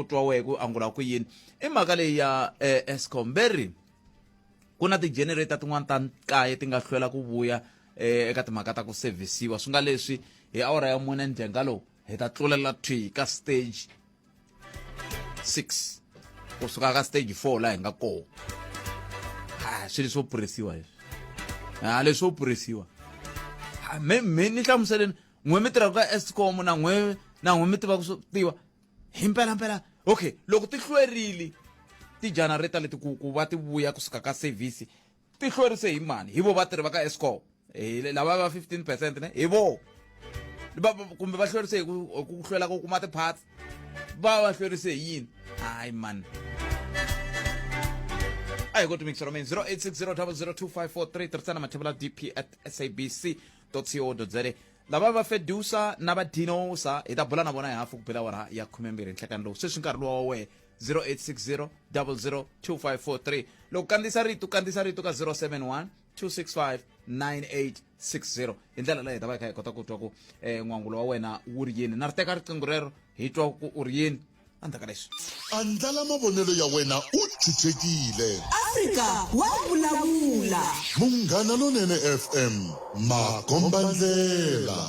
twa wehe ku angula ku yini. I mhaka leyi ya Eskom ve ri ku na ti-generator tin'wana ta nkaye ti nga hlwela ku vuya eka timhaka ta ku sevhisiwa swi nga leswi hi awara ya mune ndzhenga lowu hi ta tlulela thwi ka stage 6 kusuka ka stage 4 laha hi nga kona. Ha swilo swo purisiwa leswi, ha leswi swo purisiwa. Ha, me ni hlamuseleni n'we mi tirhaka ka Eskom na n'we mi tivaka swo tiva hi mpela mpela. Okay, loko ti hlwerile ti-generator leti ku va ti vuya kusuka ka service, ti hlwerise hi mani? Hi vo vatirhi va ka Eskom, hi lava va 15% ne? Hi vo kumbe va hlwerise hi ku hlwela ku kuma ti-parts? Va hlwerise hi yini? Hayi man, a hi koti mixero mina. 0860002543, tirhisana mathebula dp@sabc co za. Lava va fedusa na va dinosa hi ta bula na vona hi hafu ku bela wara ya 12 nhlekani lowu. Sweswi nkarhi lowa wa wehe, 0860 002543. Loko kandziyisa rito, kandziyisa rito ka 071 265 9860. Hi ndlela leyi hi ta va hi kha hi kota ku twa ku n'wangulo wa wena wu ri yini. Na ri teka riqingho rero hi twa ku u ri yini endzhaku ka leswi. Andlala mavonelo ya wena u chuchekile. Afrika wa vulavula. Munghana Lonene FM, makombandlela.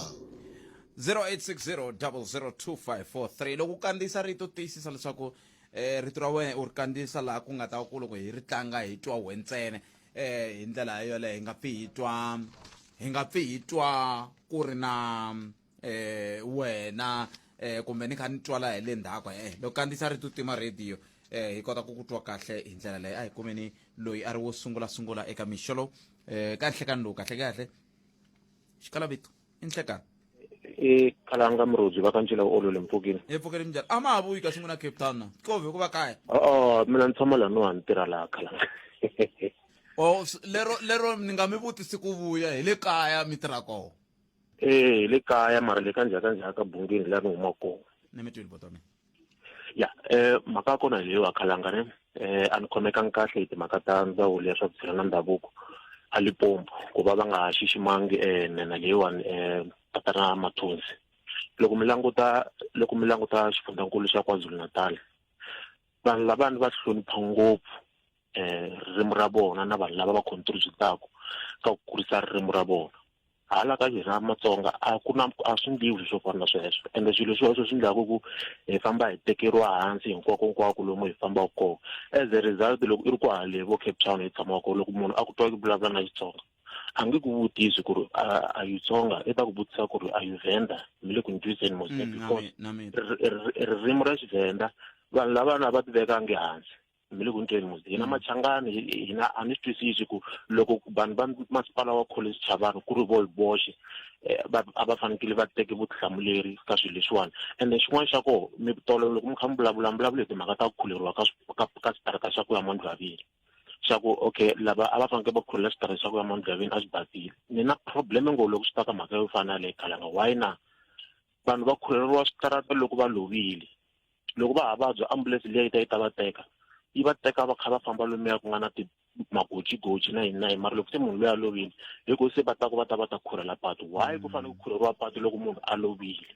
0860 002543. Loko u kandziyisa rito, tiyisisa leswaku rito ra wena u ri kandziyisa laha ku nga ta ku loko hi ri tlanga hi twa we ntsena. Hi ndlela yoleyo hi nga pfi hi twa, hi nga pfi hi twa ku ri na wena kumbe ni kha ni twala hi le ndzhaku. Loko kandziyisa rito, tima radio, hi kota ku ku twa kahle hi ndlela leyi. A hi kumeni loyi a ri wo sungula sungula eka mixo lowu, ka nhlekani lowu. Kahle kahle xikalavito i nhlekani. I Khalanga Murudzi va ka Ncila u olole mpfukini. Hi pfukile, minjhani? A ma ha vuyi kasi n'wina Cape Town na kove ku va kaya? O mina ni tshama laniwa, ni tirha laha, Khalanga. O lero ni nga mi vutisi ku vuya hi le kaya mi tirha kona. Eh, hi le kaya, mara le ka ndzhaka ndzhaka Bungeni laha ni humaka kona. Ni mi twile, bota mina. Ya, mhaka ya kona hi leyiwa, Khalanga ne. A ni khomekangi kahle hi timhaka ta ndzawulo ya swa vutshila na ndhavuko a Limpopo ku va va nga ha xiximangi nena leyiwani, tatana Mathonsi. Loko mi languta xifundzankulu xa KwaZulu-Natal, vanhu lavani va hlonipha ngopfu ririmi ra vona na vanhu lava va contributaka ka ku kurisa ririmi ra vona. Hala ka hina Matsonga a ku na, a swi ndliwi swilo swo fana na sweswo, ende swilo sweswo swi endlaku ku hi famba hi tekeriwa hansi hinkwako hinkwako lomu hi fambaka kona. As a result, loko i ri kwale vo Cape Town hi tshamaka kona, loko munhu a ku twa ku vulavula na Xitsonga, a nge ku vutisi ku ri a you Tsonga, i ta ku vutisa ku ri a you Venda. Mi le ku ni twiseni mos? Because ririmi ra Xivhenda vanhu lavana va ti vekangi hansi. Mi le ku ni tweni mos? Hina Machangani hina a ni swi twisisi ku loko vanhu va masipala wa College Chavani ku ri vo hi voxe, a va fanekele va teke vutihlamuleri ka swilo leswiwani. Ende xin'wana xa koho, mi tolo loko mi kha mi vulavula, mi vulavula hi timhaka ta ku khuleriwa ka xitarata xa ku ya mandlwavini, xa ku okay, lava a va fanekele va khurhela xitarata xa ku ya mandlwavini a swi basile. Ni na problem ngopfu loko swi ta ka mhaka yo fana na leyi, Khalanga. Why na vanhu va khurheriwa switarata loko va lovile? Loko va ha vabya, ambulense liya yi ta yi ta va teka, yi va teka va kha va famba lomuya ku nga na ti magojigoji na yini na yini, mara loko se munhu loyi a lovile, hi ku se va ta ku va ta va ta khurhela patu. Why ku fanele ku khurheriwa patu loko munhu a lovile?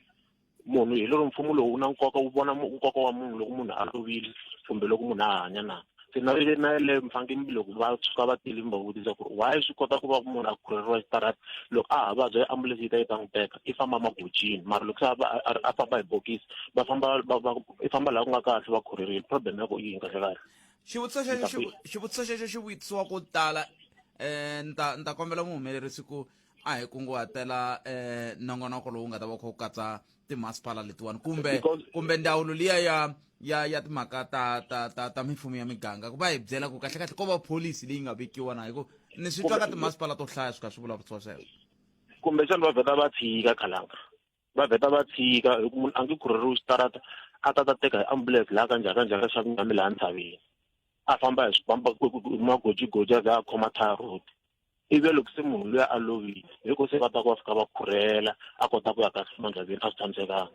Munhu hi lero mfumo lowu wu na nkoka, wu vona nkoka wa munhu loko munhu a lovile kumbe loko munhu a hanya na? Se na yeleyo mi fanekele loko va tshuka va tile mi va vutisa ku ri why swi kota ku va munhu a khurheriwa xitarata loko a ha vabya, ambulense yi ta yi ta n'wi teka i famba magojini, mara loko se a famba hi bokisi, va famba i famba laha ku nga kahle va khurherile? Problem ya ko i yini kahle kahle? Xivutiso xexo, xivutiso xexo xi vutisiwa ko tala. Ni ta kombela muhumelerisi ku a hi kunguhatela nongonoko lowu nga ta va kha wu katsa timasipala letiwani kumbe ndzawulo liya ya timhaka ta mimfumo ya miganga, ku va hi byela ku kahle kahle ko va pholisi leyi nga vekiwa na, hi ku ni swi twa ka timasipala to hlaya swi kha swi vulavurisiwa sweswo. Kumbexana va vheta va tshika, Khalanga, va vheta va tshika, hi ku munhu a nge khurheriwi xitarata a ta ta teka hi ambulance laha ka njhaka njhaka xa ku nyami laha ntshaveni, a famba hi swibamba magojigoji, a za a khoma tar road, ivi loko se munhu luya a lovile, hi ku se va ta ku va fika va khurhela, a kota ku ya kahle mandlhaveni. A swi tshamisekanga.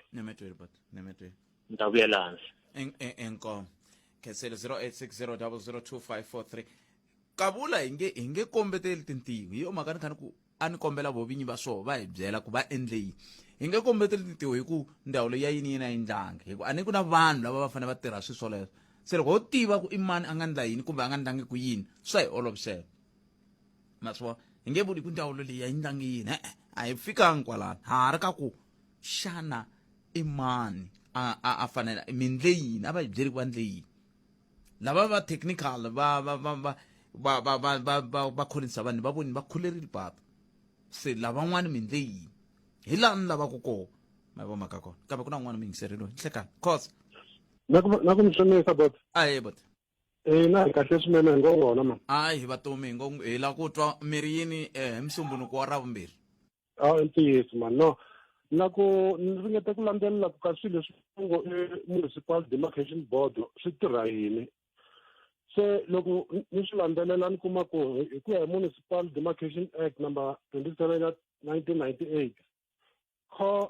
Ni ta vuyela hansi. Inkomo, khensele. 0860 002543. Kavula hi nge kombeteli tintiho, hi yo mhaka ni kha ni ku a ni kombela vo vinyi va swoho va hi byela ku va endle yini. Hi nge kombeteli tintiho hi ku ndzawulo ya yini yini a yi ndlangi hi ku a ni ku na vanhu lava va fanele va tirha swilo swoleswo. Se loko ho tiva ku i mani a nga ndla yini kumbe a nga ndlangi ku yini swa hi olovisela. Ma swi vona? Hi nge vuli ku ndzawulo leyi a yi ndlangi yini e-e a hi fikangi kwalano ha ha ri ka ku xana i mani a a a fanele mi ndle yini a va hi byeli ku va ndle yini. Lava va technical va va va va va va va va va va khonisa vanhu va voni va khulerile papa. Se lavan'wani mi ndle yini? Hi laha ni lavaka koho ma yi vo mhaka kona kambe ku na un'wana muyingiseri loyi nhlekani khosa na ku na ku mi xonisa bot ahe bot eh na hi kahle swinene hi ngo vona ma hayi hi vatomi hi ngo hi la ku twa mi ri yini eh hi musumbunuko wa ravumbirhi a i ntiyiso man no na ku ni ringeta ku landzelela ku ka swilo leswi ngo i municipal demarcation board swi tirha yini se loko ni swi landzelela ni kuma ku hi ku ya hi municipal demarcation act number 27 ya 1998 core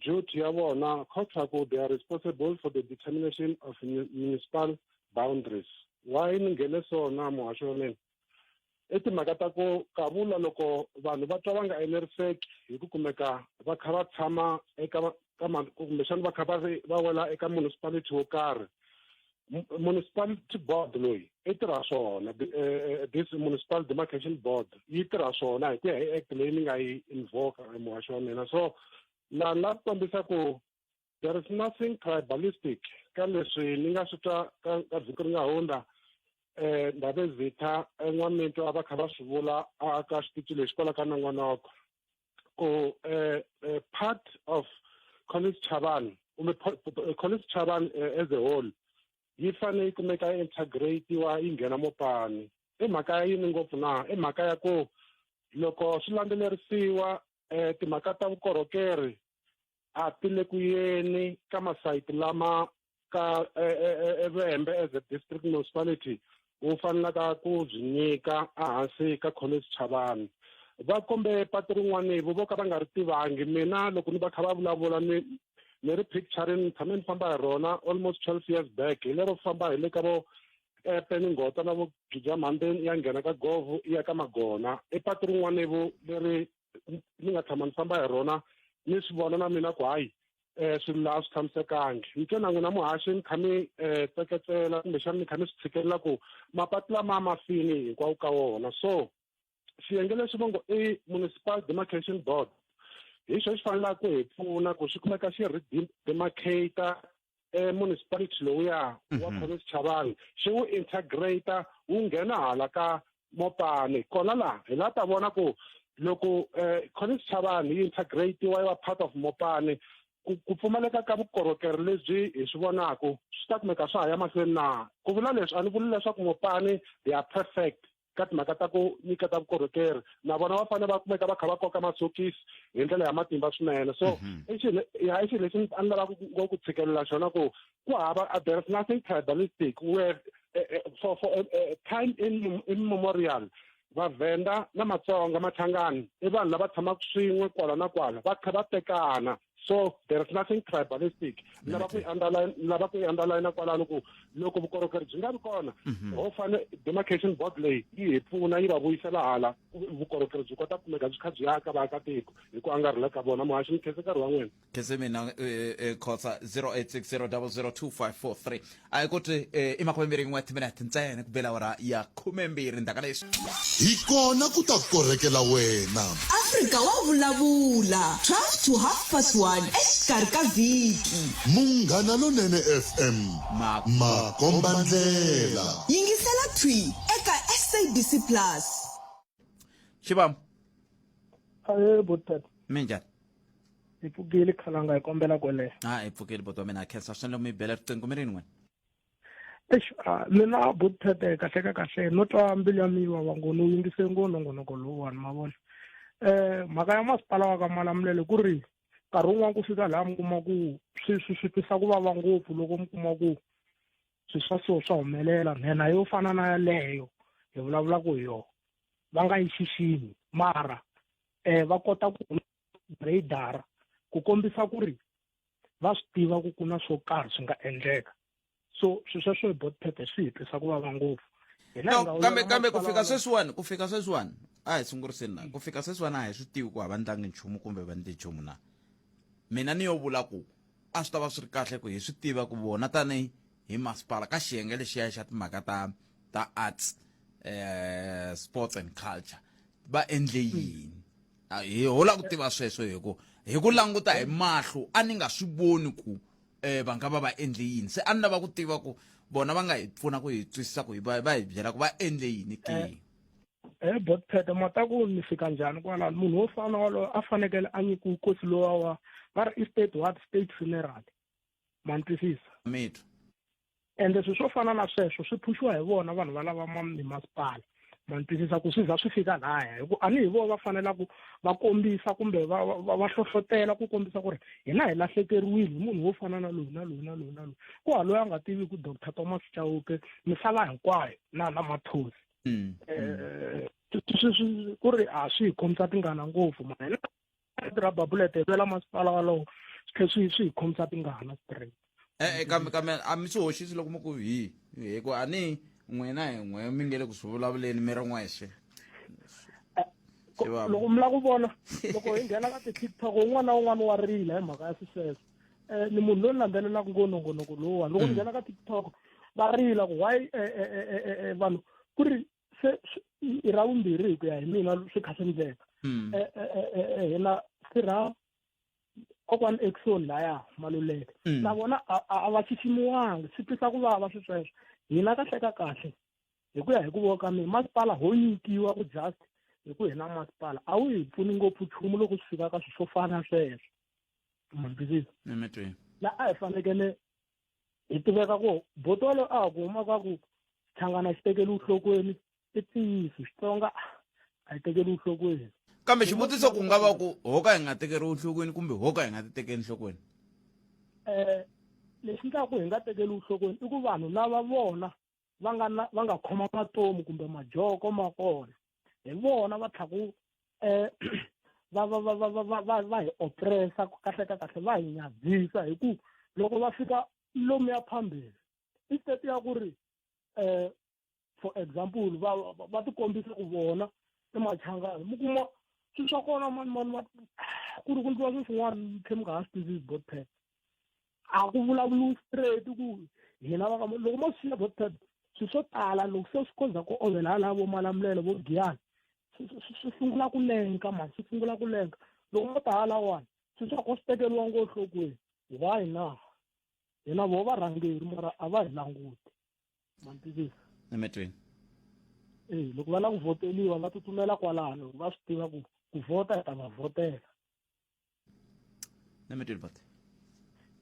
duty ya vona ku they are responsible for the determination of municipal boundaries. Why ni nghene so na muhaxo wa mina? I timhaka ta ku kavula loko vanhu va twa va nga eneriseki hi ku kumeka va kha va tshama eka ka kumbexana va kha va va wela eka municipality wo karhi municipality board loyi i tirha swona eh, eh, this municipal demarcation board yi tirha swona hi ku ya hi act leyi ni nga yi invoka muhaxo wa mina. So laha ni la ku kombisa ku there is nothing tribalistic ka leswi ni nga swi twa ka ka vhiki ri nga hundza eh Ndabezitha en'waminto a va kha va swi vula a ka xitichi lexi kwala ka nongonoko ku eh, eh part of Collins Chabane kumbe Collins Chabane eh, as a whole yi fanele yi kumeka yi integratiwa yi nghena mopani. I mhaka ya yini ngopfu na? I mhaka ya ku loko swi landzelerisiwa eh timhaka ta vukorhokeri a ti le ku yeni ka masayiti lama ka eVhembe as a district municipality wu fanelaka ku byi nyika ehansi ka Collins Chabane. Va kombe patu rin'wani vo ka va nga ri tivangi. Mina loko ni va kha va vulavula ni ni ri picturing ni tshame ni famba hi rona almost 12 years back. Hi lero famba hi le ka vo Peningota na vo Gija Mhandeni ya nghena ka Govhu ya ka Magona. I patu rin'wani vo leri ni nga tshama ni famba hi rona ni swi vona na mina ku hayi swilo laha swi tshamisekangi. Ni twe na n'wina muhaxi ni kha mi tseketsela kumbexana ni kha mi swi tshikelela ku mapatu lama ma fini hinkwawo ka wona. So xiyenge lexi va ngo i municipal demarcation board hi xo xi fanelaka ku hi pfuna ku xi kumeka xi redemarcate municipality lowuya wa Collins Chabane xi wu integrate wu nghena hala ka Mopani. Kona laha hi la ta vona ku loko Collins Chabane yi integratiwa yi va part of Mopani ku ku pfumaleka ka vukorhokeri lebyi hi swi vonaka swi ta kumeka swa ha ya mahlweni na. Ku vula leswi a ni vuli leswaku Mopani they are perfect ka timhaka ta ku nyiketa vukorhokeri, na vona va fanele va kumeka va kha va koka masokisi hi ndlela ya matimba swinene. So i xilo ya i xilo lexi a ni lavaka ngo ku tshikelela xona ku ku hava there is nothing tribalistic where for for time in immemorial Vavhenda na Matsonga Machangani i vanhu lava tshamaka swin'we kwala na kwala va kha va tekana. So there is nothing tribalistic. Lava ku yi underline, lava ku yi underline kwalano ku loko vukorhokeri byi nga vi kona ho fane demarcation board leyi yi hi pfuna yi va vuyisela hala vukorhokeri byi kota ku kumeka byi kha byi ya ka vaakatiko hi ku angarhela ka vona. Muhaxi ni khense nkarhi wa n'wina. Khense mina Khosa 0860002543 a hi ku ti i makumembirhi n'we timinete ntsena ku bela awara ya khumembirhi ndzhaku ka leswi. Hi kona ku ta korhekela wena. Afrika wa vulavula 12 to half past 1 exikarhi ka vhiki. Munghana Lonene FM, makombandlela. Yingisela thwi eka SABC Plus. Xivamu. Ahee botata. Minjhani? Hi pfukile khalanga hi kombela kweleyo. A hi pfukile boti wa mina, khensa swinene loko mi bela riqingho mi ri yini n'wina? Eish, mina botete kahle ka kahle no twa mbilu ya mi yi vava ngo ni yingise ngo nongonoko lowuwani ma vona. Mhaka ya masipala wa ka Malamulele ku ri nkarhi wun'wani ku fika laha mi kuma ku swi swi swi twisa ku vava ngopfu loko mi kuma ku swilo swa so swa humelela nhenha yo fana na yaleyo hi vulavulaka hi yona va nga yi xiximi mara va kota ku radar ku kombisa ku ri va swi tiva ku ku na swo karhi swi nga endleka. So swilo sweswo hi botpete swi hi twisa ku vava ngopfu. Hina hi nga kambe kambe ku fika sweswiwani ku fika sweswiwani a hi sunguriseni na ku fika sweswiwani a hi swi tivi ku a va ndlangi nchumu kumbe va ndle nchumu na. Mina ni yo vula ku a swi ta va swi ri kahle ku hi swi tiva ku vona tanihi hi masipala ka xiyenge lexiya xa timhaka ta ta arts eh sports and culture va endle yini hi ho la ku tiva sweswo hi ku hi ku languta hi mahlo a ni nga swi voni ku eh va nga va va endle yini se a ni lava ku tiva ku vona va nga hi pfuna ku hi twisisa ku hi va va hi byela ku va endle yini ke Eh botpete mata ku ni fika njhani kwalano munhu wo fana walowo a fanekele a nyikiwe nkosi lowa wa va ri i state what state funeral ma ni twisisa mitwa ende swilo swo fana na sweswo swi phuxiwa hi vona vanhu valava hi masipala ma ni twisisa ku swi za swi fika laya hi ku a ni hi vona va fanelaka va kombisa kumbe va va va hlohlotela ku kombisa ku ri hina hi lahlekeriwile hi munhu wo fana na lowu na lowu na lowu na lowu ku ha loyi a nga tivi ku Doctor Thomas Chauke misava hinkwayo na na Mathosi mm. eh, ku ri a swi hi khomisa tingana ngopfu ma hina rubber bullet hi lwela masipala walowo swi tlhe swi swi hi khomisa tingana straight e-e kambe kambe a mi swi hoxisi loko mi ku hi hi ku a ni n'wina hi n'we mi nge le ku swi vulavuleni mi ri n'wexe loko mi lava ku vona loko hi nghena ka ti-tiktok un'wana na un'wana wa rila hi mhaka ya swisweswo um ni munhu loyi ni landzelelaka ngo nongonoko lowuwani loko ni nghena ka tiktok va rila ku why eh, eh, vanhu ku ri se i ra vumbirhi hi ku ya hi mina swi kha swi endleka hmm. hina sirha kokwani Exxon laya Maluleke hmm. na vona a va xiximiwangi swi twisa ku vava swi sweswo hina kahle ka kahle hi ku ya hi ku vona ka mina masipala ho nyikiwa ku just hi ku hina masipala a wu hi pfuni ngopfu nchumu loko swi fika ka swilo swo fana sweswo mantwisisa la a hi fanekele hi tiveka ku botolo a ha ku huma ka ku changana xi tekeliwi nhlokweni i ntiyiso xitsonga a yi tekeliwi nhlokweni kambe xivutiso ku nga va ku ho ka hi nga tekeriwi nhlokweni kumbe ho ka hi nga ti tekeli nhlokweni um lexi endlaka ku hi nga tekeliwi nhlokweni i ku vanhu lava vona va nga na va nga khoma matomu kumbe majoko ma kona hi vona va tlhaku um va va va va va va va va hi oppressa kahle ka kahle va hi nyadzisa hi ku loko va fika lomuya phambili instead ya ku ri um for example va va tikombisa ku vona i machangani mi kuma swilo swa kona mani mani ma ku ri ku ndliwa swilo swin'wana mi tlhe mi nga ha swi twisisi botpet a ku vulavuriwi straight ku hina va ka loko mo swi siya botpet swilo swo tala loko se swi koza ku ovela hala vo malamulele vo giyani swi sungula ku lenka mani swi sungula ku lenka loko mo ta halawani swilo swa ko swi tekeriwa ngo nhlokweni why na hina vo varhangeri mara a va hi languti mantivisa emetweni e loko va lava ku vhoteliwa va tsutsumela kwalano va swi tiva ku ku vhota hi ta va vhotela emetweni bot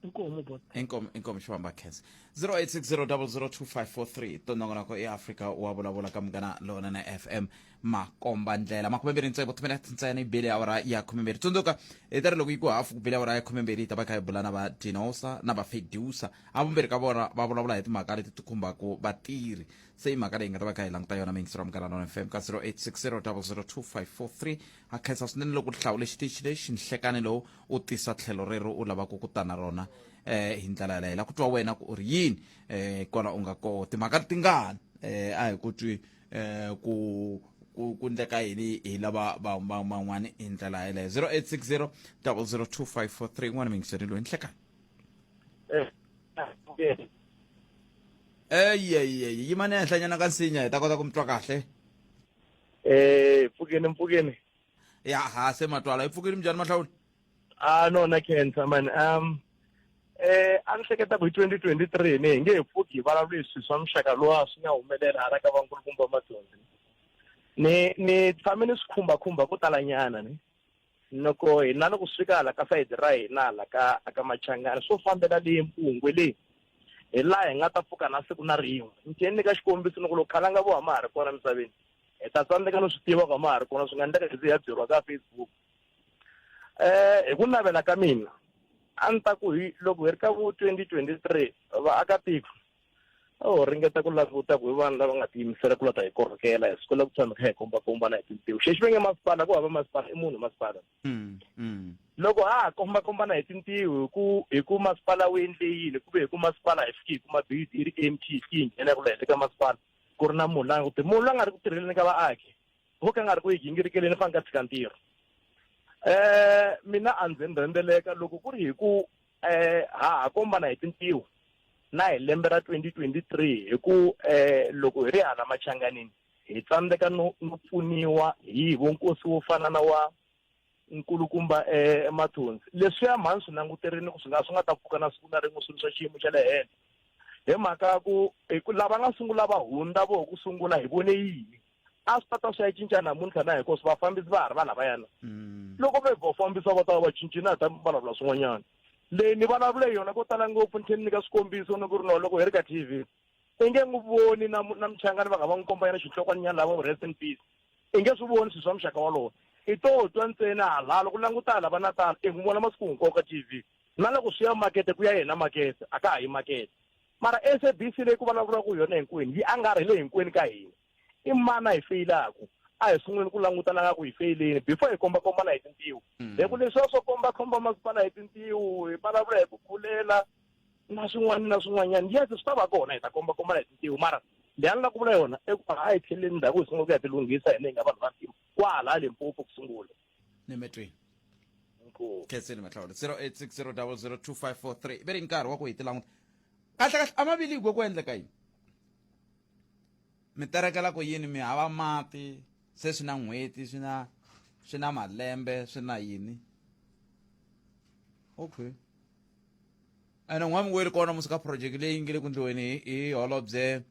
inkomo bot inkomo inkomo xifamba khensa 0860002543 tonongonoko eafrika wa vulavula ka munghana lonene fm makomba ndlela makumembirhi ntsevu timinete ntsena yi bile awara ya khumembirhi tsundzuka hi ta ri loko yi ku hafu ku bile awara ya khumembirhi yi ta va kha yi bula na va dinosa na va fedusa a vumbirhi ka vona va vulavula hi timhaka leti ti khumbaka vatirhi se i mhaka leyi nga ta va kha hi languta yona miyingisero munghana lona fm ka 0860002543 ha khensa swinene loko u hlawule xitichi lexi nhlekani lowu u tisa tlhelo rero u lavaka ku ta na rona eh hi ndlela yaleyo la ku twa wena ku u ri yini eh kwala u nga koho timhaka tingani eh a hi ku twi eh ku ku ku ndleka yini hi lava van'wani hi ndlela yeleyo 0860 002543 n'wana mingiseri loyi nhlekani eyeyeye yimani ehenhlanyana ka nsinya hi ta kota ku mi twa kahle Eh, pfukeni mpfukeni. Ya ha se matwala i pfukeni minjhani mahlawula Ah no na khensa man. Um eh a ni hleketa ku hi 2023 ni hi nge he pfuki hi vulavula hi swilo swa muxaka luwa swi nga humelela hala ka vankulukumba madyondzi. Ni ni tshame ni swi khumbakhumba ko talanyana ni. Loko hina loko swi fika hala ka sayiti ra hina hala ka ka Machangani swo fambela leyi mpfungwe leyi hi laha hi nga ta pfuka na siku na rin'we. Ni tlhela ni nyika xikombiso ni ku loko khalanga vo ma ha ri kona emisaveni hi ta tsandzeka no swi tiva ku a ma ha ri kona swi nga endleka hi ze hi ya byeriwa ka Facebook. Hi ku navela ka mina a ni ta ku hi loko hi ri ka vo 2023 vaakatiko a ho ringeta ku languta ku hi vanhu lava nga tiyimisela ku la ta hi korhokela hi sukela ku tshama kha hi kombakombana hi tintiho xexi va nge masipala ku hava masipala i munhu masipala mm, mm. loko ha ha kombakombana hi tintiho hi ku hi ku masipala wu endle yini kumbe hi ku masipala hi fiki hi kuma bid yi ri empty hi fiki hi nghena ku la henhla ka masipala ku ri na munhu la nga ku munhu la nga ri ku tirheleni ka vaaki vo ka nga ri ku yi gingirikeleni fanele ka tshika ntirho Mina a ndzi rhendzeleka loko ku ri hi ku ha ha kombana hi tintiho na hi lembe ra 2023 hi ku loko hi ri hala machanganini hi tsandzeka no no pfuniwa hi vonkosi wo fana na wa nkulukumba emathonsi leswiya mhani swi languterini ku swi nga swi nga ta pfuka na siku na rin'we swilo swa xiyimo xa le henhla hi mhaka ya ku hi ku lava nga sungula va hundza voho ku sungula hi vone yini a swi ta ta swi ya cinca namuntlha na hikuva vafambisi va ha ri va lavayana loko ve vafambisi va ta va va cincile a hi ta vulavula swin'wanyana leyi ni vulavule yona ko tala ngopfu ni tlhela ni nyika swikombiso ni ku ri no loko hi ri ka T_V i nge n'wi voni na na muchangani va nga va n'wi komba yena xihlokwaninyana lava rest in peace i nge swi voni swilo swa muxaka wolowo i to twa ntsena hala loko languta hala va Natal i n'wi vona masiku hinkwawo ka T_V na loko swi ya makete ku ya yena makete a ka ha yi makete mara S_A_B_C leyi ku vulavuriwaka yona hinkwenu yi angarhele hinkwenu ka hina i mani a hi feyilaku a hi sunguleni ku langutana nga ku hi feyileni before hi kombakombana hi tintiho hi ku leswiya swo kombakomba masipala hi tintiho hi vulavula hi ku khulela na swin'wana na swin'wanyana yes swi ta va kona hi ta kombakombana hi tintiho mara leyi a ni lava ku vula yona i ku a hi tlheleni ndzhaku hi sungula ku ya tilunghisa hina hi nga vanhu vantima kwala Limpopo ku sungula nemetweni khenseni mahlawula 0860002543 ve ri nkarhi wa ku hi ti languta kahle kahle a maviligwe ku endleka yini mi terekela ku yini mi hava mati se swi na n'hweti swi na swi na malembe swi na yini okay ene n'wa mi weli kona musi ka project leyi nge le ku ndliweni hi holobye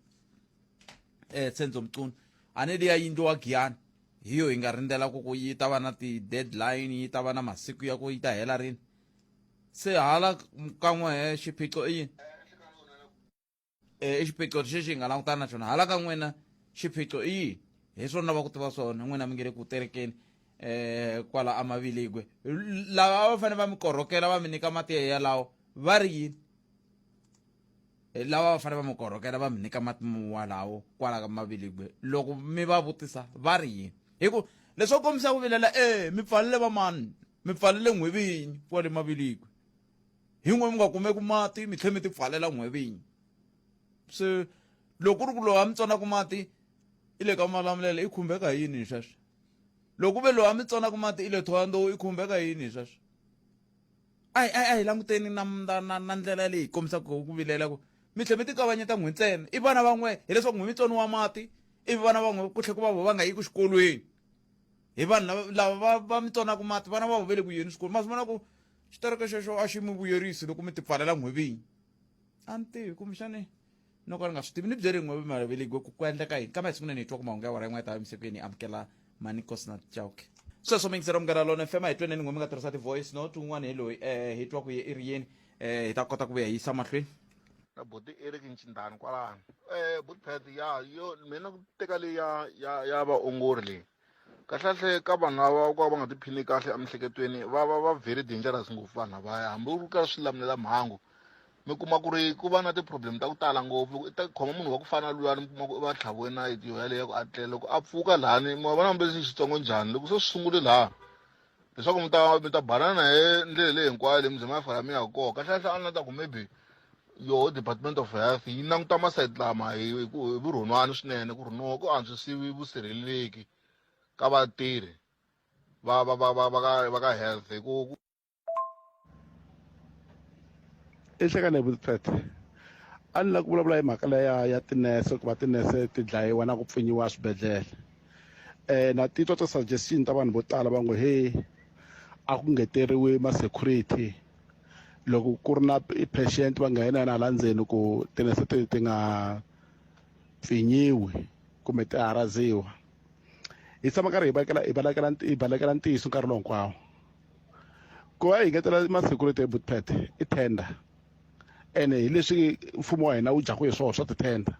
eh Senzo Mchunu a ni liya yindlu wa Giyani hi yo hi nga rindzela ku ku yi ta va na ti-deadline yi ta va na masiku ya ku yi ta hela rini se hala kan'we xiphiqo i yini i xiphiqo xexi hi nga langutana na xona hala ka n'wina xiphiqo i yini hi swona va ku tiva swona n'wina mi nge le ku terekeni eh kwala amaviligwe lava a va fanele va mi korhokela va mi nyika mati yalawo va ri yini lava va fanele va mi korhokela va mi nyika mati walawo kwala ka maviligwe loko mi va vutisa va ri yini hi ku leswo kombisa ku vilela e mi pfalele va mani mi pfalele n'we vinyi kwale maviligwe hi n'we mi nga kumeki mati mi tlhela mi ti pfalela n'we vinyi se loko ku ri ku loyi a mi tsonaka mati i le ka malamulele i khumbeka hi yini hi sweswo loko ku ve loyi a mi tsonaka mati i le thohoyandou i khumbeka hi yini hi sweswo a hi a hi languteni na na na, na ndlela leyi kombisaka ku vilela ku mi tlhela mi ti kavanyeta n'we ntsena i vana van'we hileswaku n'we mi tsoniwa mati ivi vana van'we ku tlhela ku va vo va nga yi ku xikolweni hi vanhu lava lava va va mi tsonaka mati vana va vo ve le ku yeni swikolweni ma swi vona ku xitereko xexo a xi mi vuyerisi loko mi ti pfalela n'we vinyi a ni tivi kumbexani no ka ni nga swi tivi ni byeri n'we mavelegwe ku ku endleka yini kambe siku ni twa ku mahungu ya wara yin'we ta emisekweni amukela manikos na chauke sweswo mingisero munghana lona fm hi tweneni n'we mi nga tirhisa ti-voice note un'wana hi loyi um hi twa ku ye i ri yini um hi ta kota ku vuya hi yisa mahlweni na buti Eric Nchindani kwalano eh buti Pat ya yo mina ku teka leyi ya ya ya vaongori leyi kahlekahle ka vanhu lava ku va nga tiphini kahle emiehleketweni va va va very dangerous ngopfu vanhu lavaya hambi u ri ka swilamulela mhangu mi kuma ku ri ku va na ti-problem ta ku tala ngopfu loko i ta khoma munhu wa ku fana na luyani mi kuma ku i va tlhaviwe nayiti yo yaleyo ya ku a tlela loko a pfuka lahani mi vona hambi xitsongo njhani loko se swi sungule laha leswaku mi ta mi ta banana hi ndlela leyi hinkwayo leyi mi ze mi ya fika mi ya kona kahlekahle a ni la ta ku maybe yoho department of health yi languta masayiti lama hi hi ku hi vurhonwani swinene ku ri no ku antswisiwi vusirheleleki ka vatirhi va va va va va ka va ka health hi ku Enhlekani Butpet a ni lava ku vulavula hi mhaka leya ya tinese ku va tinese ti dlayiwa na ku pfinyiwa swibedhlele um na titwa ti-suggestion ta vanhu vo tala va ngo he a ku ngeteriwi ma-security loko ku ri na patient va nghena na hala ndzeni ku tinese ti ti nga pfinyiwi kumbe ti haraziwa hi tshama karhi hi balekela hi balekela hi balekela ntiyiso nkarhi lowu hinkwawo ku va hi ngetela ma-security ebutpet i tender ene hi leswi mfumo wa hina wu dyaku hi swona swa ti-tender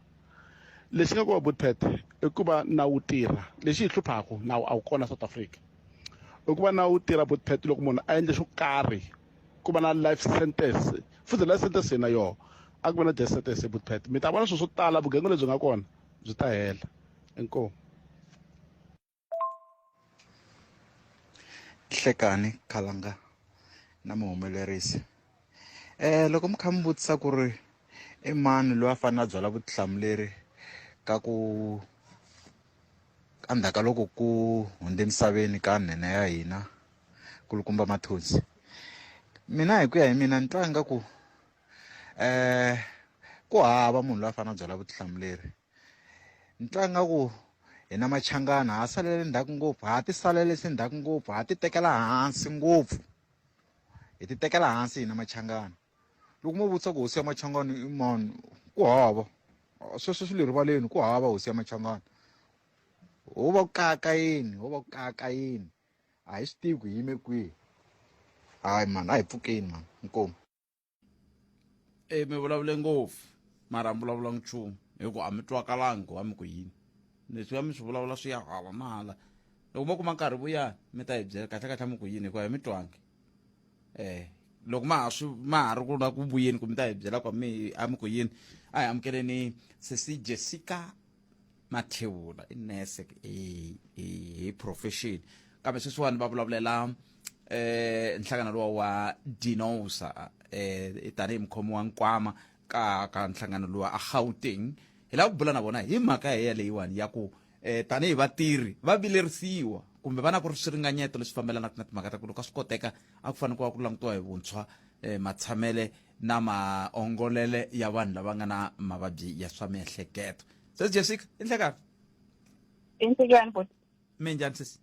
lexi nga kona butpet i ku va nawu tirha lexi hi hluphaku nawu a wu kona South Africa i ku va nawu tirha butpet loko munhu a endle xo karhi ku va na life sentence futhi life sentence yena yoho a ku va na death sentence butpet mi ta vona swilo swo tala vugevenga lebyi nga kona byi ta hela inkomu Hlekani Khalanga na muhumelerisi loko mi kha mi vutisa ku ri i mani loyi a fanele a byala vutihlamuleri ka ku endzhaku ka loko ku hundze emisaveni ka nhenha ya hina Kulukumba Mathonsi. Mina hi ku ya hi mina ni twa ingaku eh ku hava munhu loyi a fanele a byala vutihlamuleri. Ni twa ingaku hina Machangana ha salele ndzhaku ngopfu, ha ti salelise ndzhaku ngopfu, ha ti tekela hansi ngopfu. Hi ti tekela hansi hina Machangana. Loko mo vutisa ku hosi ya Machangani i mani, ku hava. Sweswo swi le rivaleni ku hava hosi ya Machangani. Ho va ku kayakayeni, ho va ku kayakayeni. A hi swi tivi ku hi yime kwihi. Hayi mani, a hi pfukeni mani. Inkomu. E mi vulavule ngopfu mara a mi vulavulanga nchumu hi ku a mi twakalangi ku va mi ku yini leswiya mi swi vulavula swi ya hala na hala loko mo kuma nkarhi vuyani mi ta hi byela kahle kahle mi ku yini hikuva hi mi twangi eh loko ma ha swi ma ha ri ku la ku vuyeni ku mi ta hi byela ku mi a mi ku yini a hi amukeleni sesi Jessica Mathebula i nurse hi profession kambe sweswiwani va vulavulela eh nhlangano lowa wa Dinosa eh tanihi mukhomi wa nkwama ka ka nhlangano lowa a Gauteng hi lava ku bula na vona hi mhaka ya leyiwani ya ku eh tanihi vatirhi va vilerisiwa kumbe va na ku ri swiringanyeto leswi fambelanaka na timhaka ta ku loko a swi koteka a ku fanele ku va ku langutiwa hi vuntshwa eh matshamele na maongolele ya vanhu lava nga na mavabyi ya swa miehleketo. Sesi Jessica, i nhlekani? I nhlekani boti. Minjhani sesi?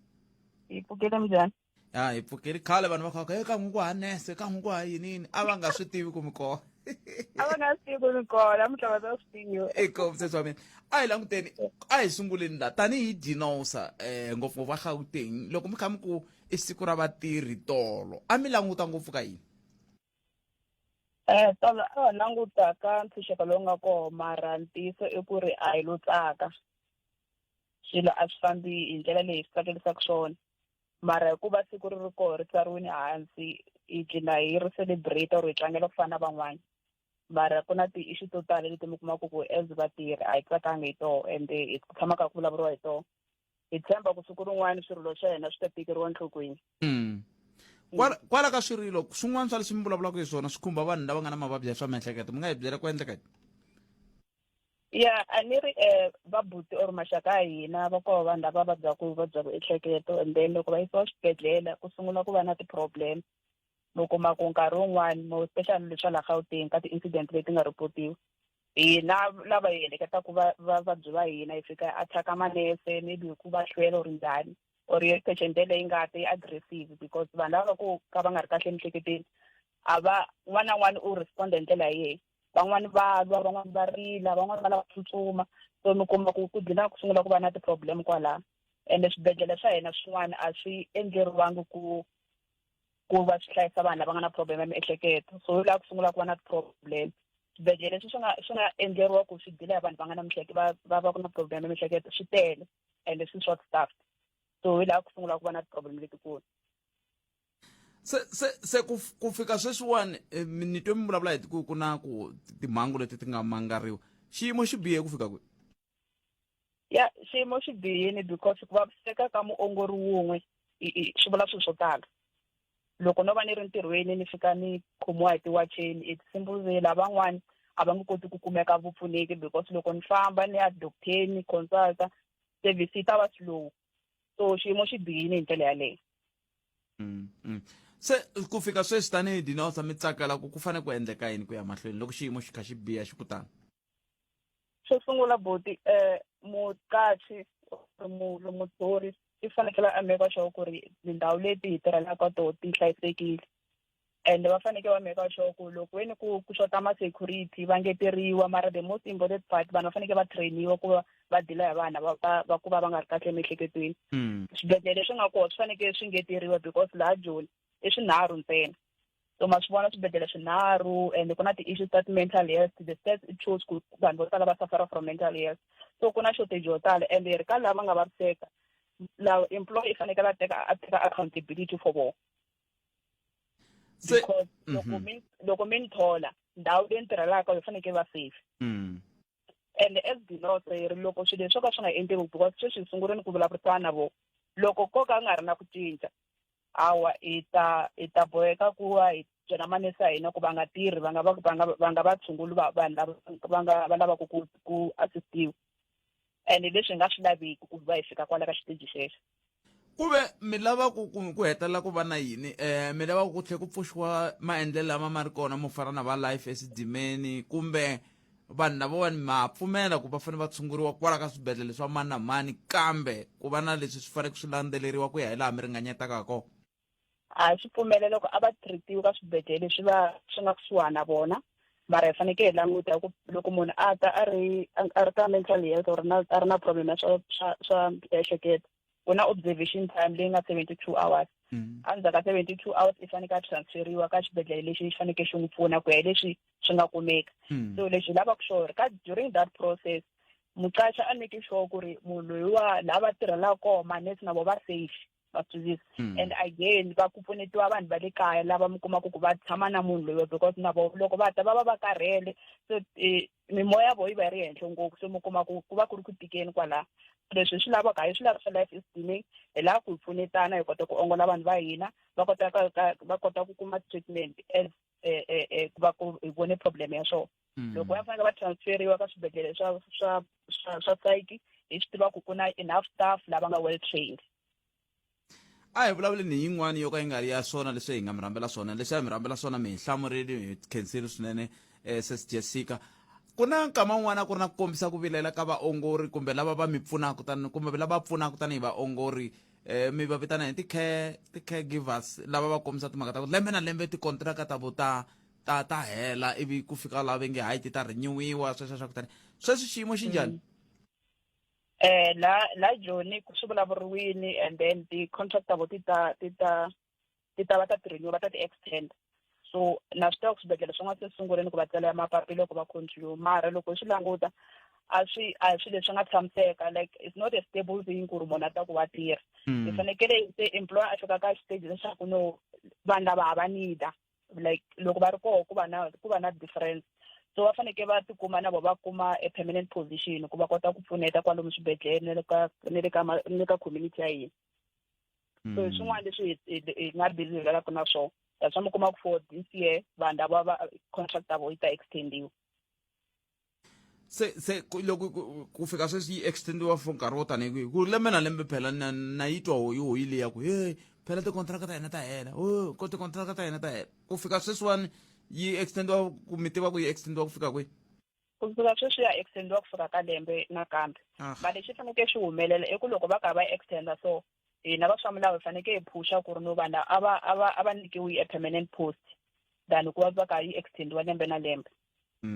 Hi pfukile minjhani? Ya hi pfukile khale vanhu va kha va ka n'wi ku ha nese ka n'wi ku ha yini yini a va nga swi tivi ku mi kona. A va nga swi tivi ku mi kona namuntlha va ta swi tiva. Eko sesi wa mina a hi languteni a hi sunguleni la tanihi Dinosa eh ngopfungopfu a Gauteng loko mi kha mi ku i siku ra vatirhi tolo a mi languta ngopfu ka yini? Eh tolo a va languta ka ntshunxeko lowu nga koho mara ntiyiso i ku ri a hi lo tsaka swilo a swi fambi hi ndlela leyi swi tsakelisaka swona mara hikuva siku ri ri koho ri tsariwile hansi hi gcina hi ri celebrate or hi tlangela ku fana na van'wana mara ku na ti-issue to tala leti mi kumaka ku as vatirhi a hi tsakanga hi toho ende hi tshama kha ku vulavuriwa hi toho hi tshemba ku siku rin'wana swirilo swa hina swi ta tekeriwa enhlokweni mm. kwala kwala ka swirilo swin'wana swa leswi mi vulavulaka hi swona swi khumba vanhu lava nga na mavabyi ya swa miehleketo mi nga hi byela ku endleka yini ya a ni ri um vabuti or maxaka ya hina va koho vanhu lava vabyaka vuvabyi bya miehleketo and then loko va yisiwa swibedhlele ku sungula ku va na ti-problem mi kuma ku nkarhi wun'wani mo especially leswa la Gauteng ka ti-incident leti nga report-iwa hina lava hi heleketaka vavabyi va hina hi fika hi attack-a manese maybe hi ku va hlwela or njhani or yo patient yeleyo nga ta yi aggressive because vanhu lava va ku ka va nga ri kahle emiehleketweni a va un'wana na un'wana u respond hi ndlela ya yena van'wani va lwa van'wani va rila van'wani va lava ku tsutsuma so mi kuma ku ku dlina ku sungula ku va na ti-problem kwalaho ende swibedhlele swa hina swin'wana a swi endleriwangi ku ku va swi hlayisa vanhu lava nga na problem ya miehleketo so hi laha ku sungula ku va na ti-problem swibedhlele leswi swi nga swi nga endleriwa ku swi dila hi vanhu va nga na miehleketo va va va ku na problem ya miehleketo swi tele ende swi short staffed so hi laha ku sungula ku va na ti-problem letikulu se se se ku ku fika sweswiwani eh, ni twe mi vulavula hi ku ku na ku timhangu leti ti nga mangariwa xiyimo xi bihe ku fika kwihi ya xiyimo xi bihile because ku vaviseka ka muongori wun'we swi vula swilo swo tala loko no va ni ri ntirhweni ni fika ni khomiwa hi tiwacheni it's simple way lavan'wani a va nge koti ku kumeka vupfuneki because loko ni famba ni ya docteni consulta service yi ta va slow so xiyimo xi bihile hi ndlela yaleyo mm, mm. se ku fika sweswi tanihi dinosa mi tsakela ku ku fanele ku endleka yini ku ya mahlweni loko xiyimo xi kha xi biha xi kutani xo sungula buti um muqachi or muthori i fanekele a make sure ku ri tindhawu leti hi tirhelaka ka toho ti hlayisekile and va fanekele va make sure ku loko veni ku ku xota ma-security va ngeteriwa mara the most important part vanhu va fanekele va trainiwa ku va va dila hi vanhu va va va ku va va nga ri kahle emiehleketweni mm. swibedhlele leswi nga kona swi fanekele swi ngeteriwa because laha Joni i swinharhu ntsena so ma swi vona swibedhlele swinharhu and ku na ti-issues ta ti-mental health the stats it shows ku vanhu vo tala va suffer from mental health so ku na shortage yo tala and hi ri ka lava nga vaviseka lawa employee i fanekele a teka a teka accountability for vona because loko mhm. mi loko mi ni thola ndhawu leyi ni tirhelaka yi fanekele va safe mm. and as Dinosa yi ri loko swilo leswi swo ka swi nga endliwi because sweswi hi sungurile ku vulavurisana na vona loko ko ka nga ri na ku cinca hawa hi ta hi ta boheka ku va hi byela manese ya hina ku va nga tirhi va nga va va nga va nga va tshunguli va vanhu lava va nga va lavaka ku ku assistiwa ene leswi hi nga swi laveki ku va hi fika kwala ka xiteji xexo. Ku ve mi lava ku ku ku hetelela ku va na yini um mi lava ku tlhe ku pfuxiwa maendlelo lama ma ri kona mo fana na va life esidimeni kumbe vanhu lavawani ma pfumela ku va fanele va tshunguriwa kwala ka swibedhlele swa mani na mani kambe ku va na leswi swi faneleke swi landzeleriwa ku ya hi laha mi ringanyetaka ha kona A swi pfumela loko a va treat-iwi ka swibedhlele swi va swi nga kusuhani na vona mara hi fanekele hi languta ku loko munhu a ta a ri a ri ka mental health or na a ri na problem ya swa swa swa miehleketo ku na observation time leyi nga 72 hours endzhaku ka 72 hours i fanekele a transferiwa ka xibedhlele lexi xi fanekele xi n'wi pfuna ku ya hi leswi swi nga kumeka so lexi hi lavaka xona ka during that process muqashi a make sure ku ri munhu loyiwa laha va tirhelaka kona manese na vona va safe va twisisa and again va ku pfunetiwa vanhu va le kaya lava mi kumaka ku va tshama na munhu loyiwa because na vona loko va ta va va va karhele so mimoya ya vona yi va yi ri henhla ngopfu so mi kuma ku ku va ku ri ku tikeni kwalaho leswi hi swi lavaka hi swi lava swa life is dealing hi lava ku hi pfunetana hi kota ku ongola vanhu va hina va kota va kota ku kuma treatment as ku va ku hi vone problem ya swona loko va fanele va transferiwa ka swibedhlele swa swa swa swa psyche hi swi tiva ku ku na enough staff lava nga well trained A hi vulavuleni hi yin'wana yo ka yi nga ri ya swona leswi hi nga mi rhambela swona leswi a hi mi rhambela swona mi hi hlamurile hi khensile swinene um sis Jessica ku na nkama wun'wana a ku ri na ku kombisa ku vilela ka vaongori kumbe lava va mi pfunaka tani kumbe lava pfunaka tanihi vaongori um mi va vitana hi ti-care ti-caregivers lava va kombisa timhaka ta ku lembe na lembe tikontiraka ta vo ta ta ta hela ivi ku fika laha va nge hayi ti ta renewiwa sweswo swa ku tani sweswi xiyimo xi njhani La la Joni ku swi vulavuriwini and then ti-contract ta vo ti ta ti ta ti ta va ta ti-renew va ta ti extend so na swi tiva ku swibedhlele swin'wana se sunguleni ku va tsalela mapapila ku va continue mara loko hi swi languta a swi a hi swilo leswi nga tshamiseka like it's not a stable thing ku ri munhu a ta ku wa tirha hi fanekele se employer a fika ka xiteji leswaku no vanhu lava ha va need-a like loko va ri koho ku va na ku va na difference so va fanekele va tikuma na vo va kuma a permanent position ku va kota ku pfuneta kwalomu swibedhlele na le ka na le ka na le ka community ya hina so hi swin'wana leswi hi nga busy hi lwelaka na swona that's why mi kuma ku for this year vanhu lava va contract ta vo yi ta extendiwa se se ku- loko ku- ku fika sweswi yi extendiwa for nkarhi wo tanihi kwihi ku lembe na lembe phela na na yi twa hoyi hoyi leya ku he phela tikontraka ta hina ta hela o ko tikontraka ta hina ta hela ku fika sweswiwani yi extendiwa ku mi tiva ku yi extendiwa ku fika kwihi ku fika sweswi ya extendiwa ku fika ka lembe nakambe Ah. ma lexi fanekele xi humelela i ku loko va karhi va extenda so hina va swa milawu hi fanekele hi phusha ku ri no vanhu a va a va a va nyikiwi a permanent post than ku va va karhi yi extendiwa lembe na lembe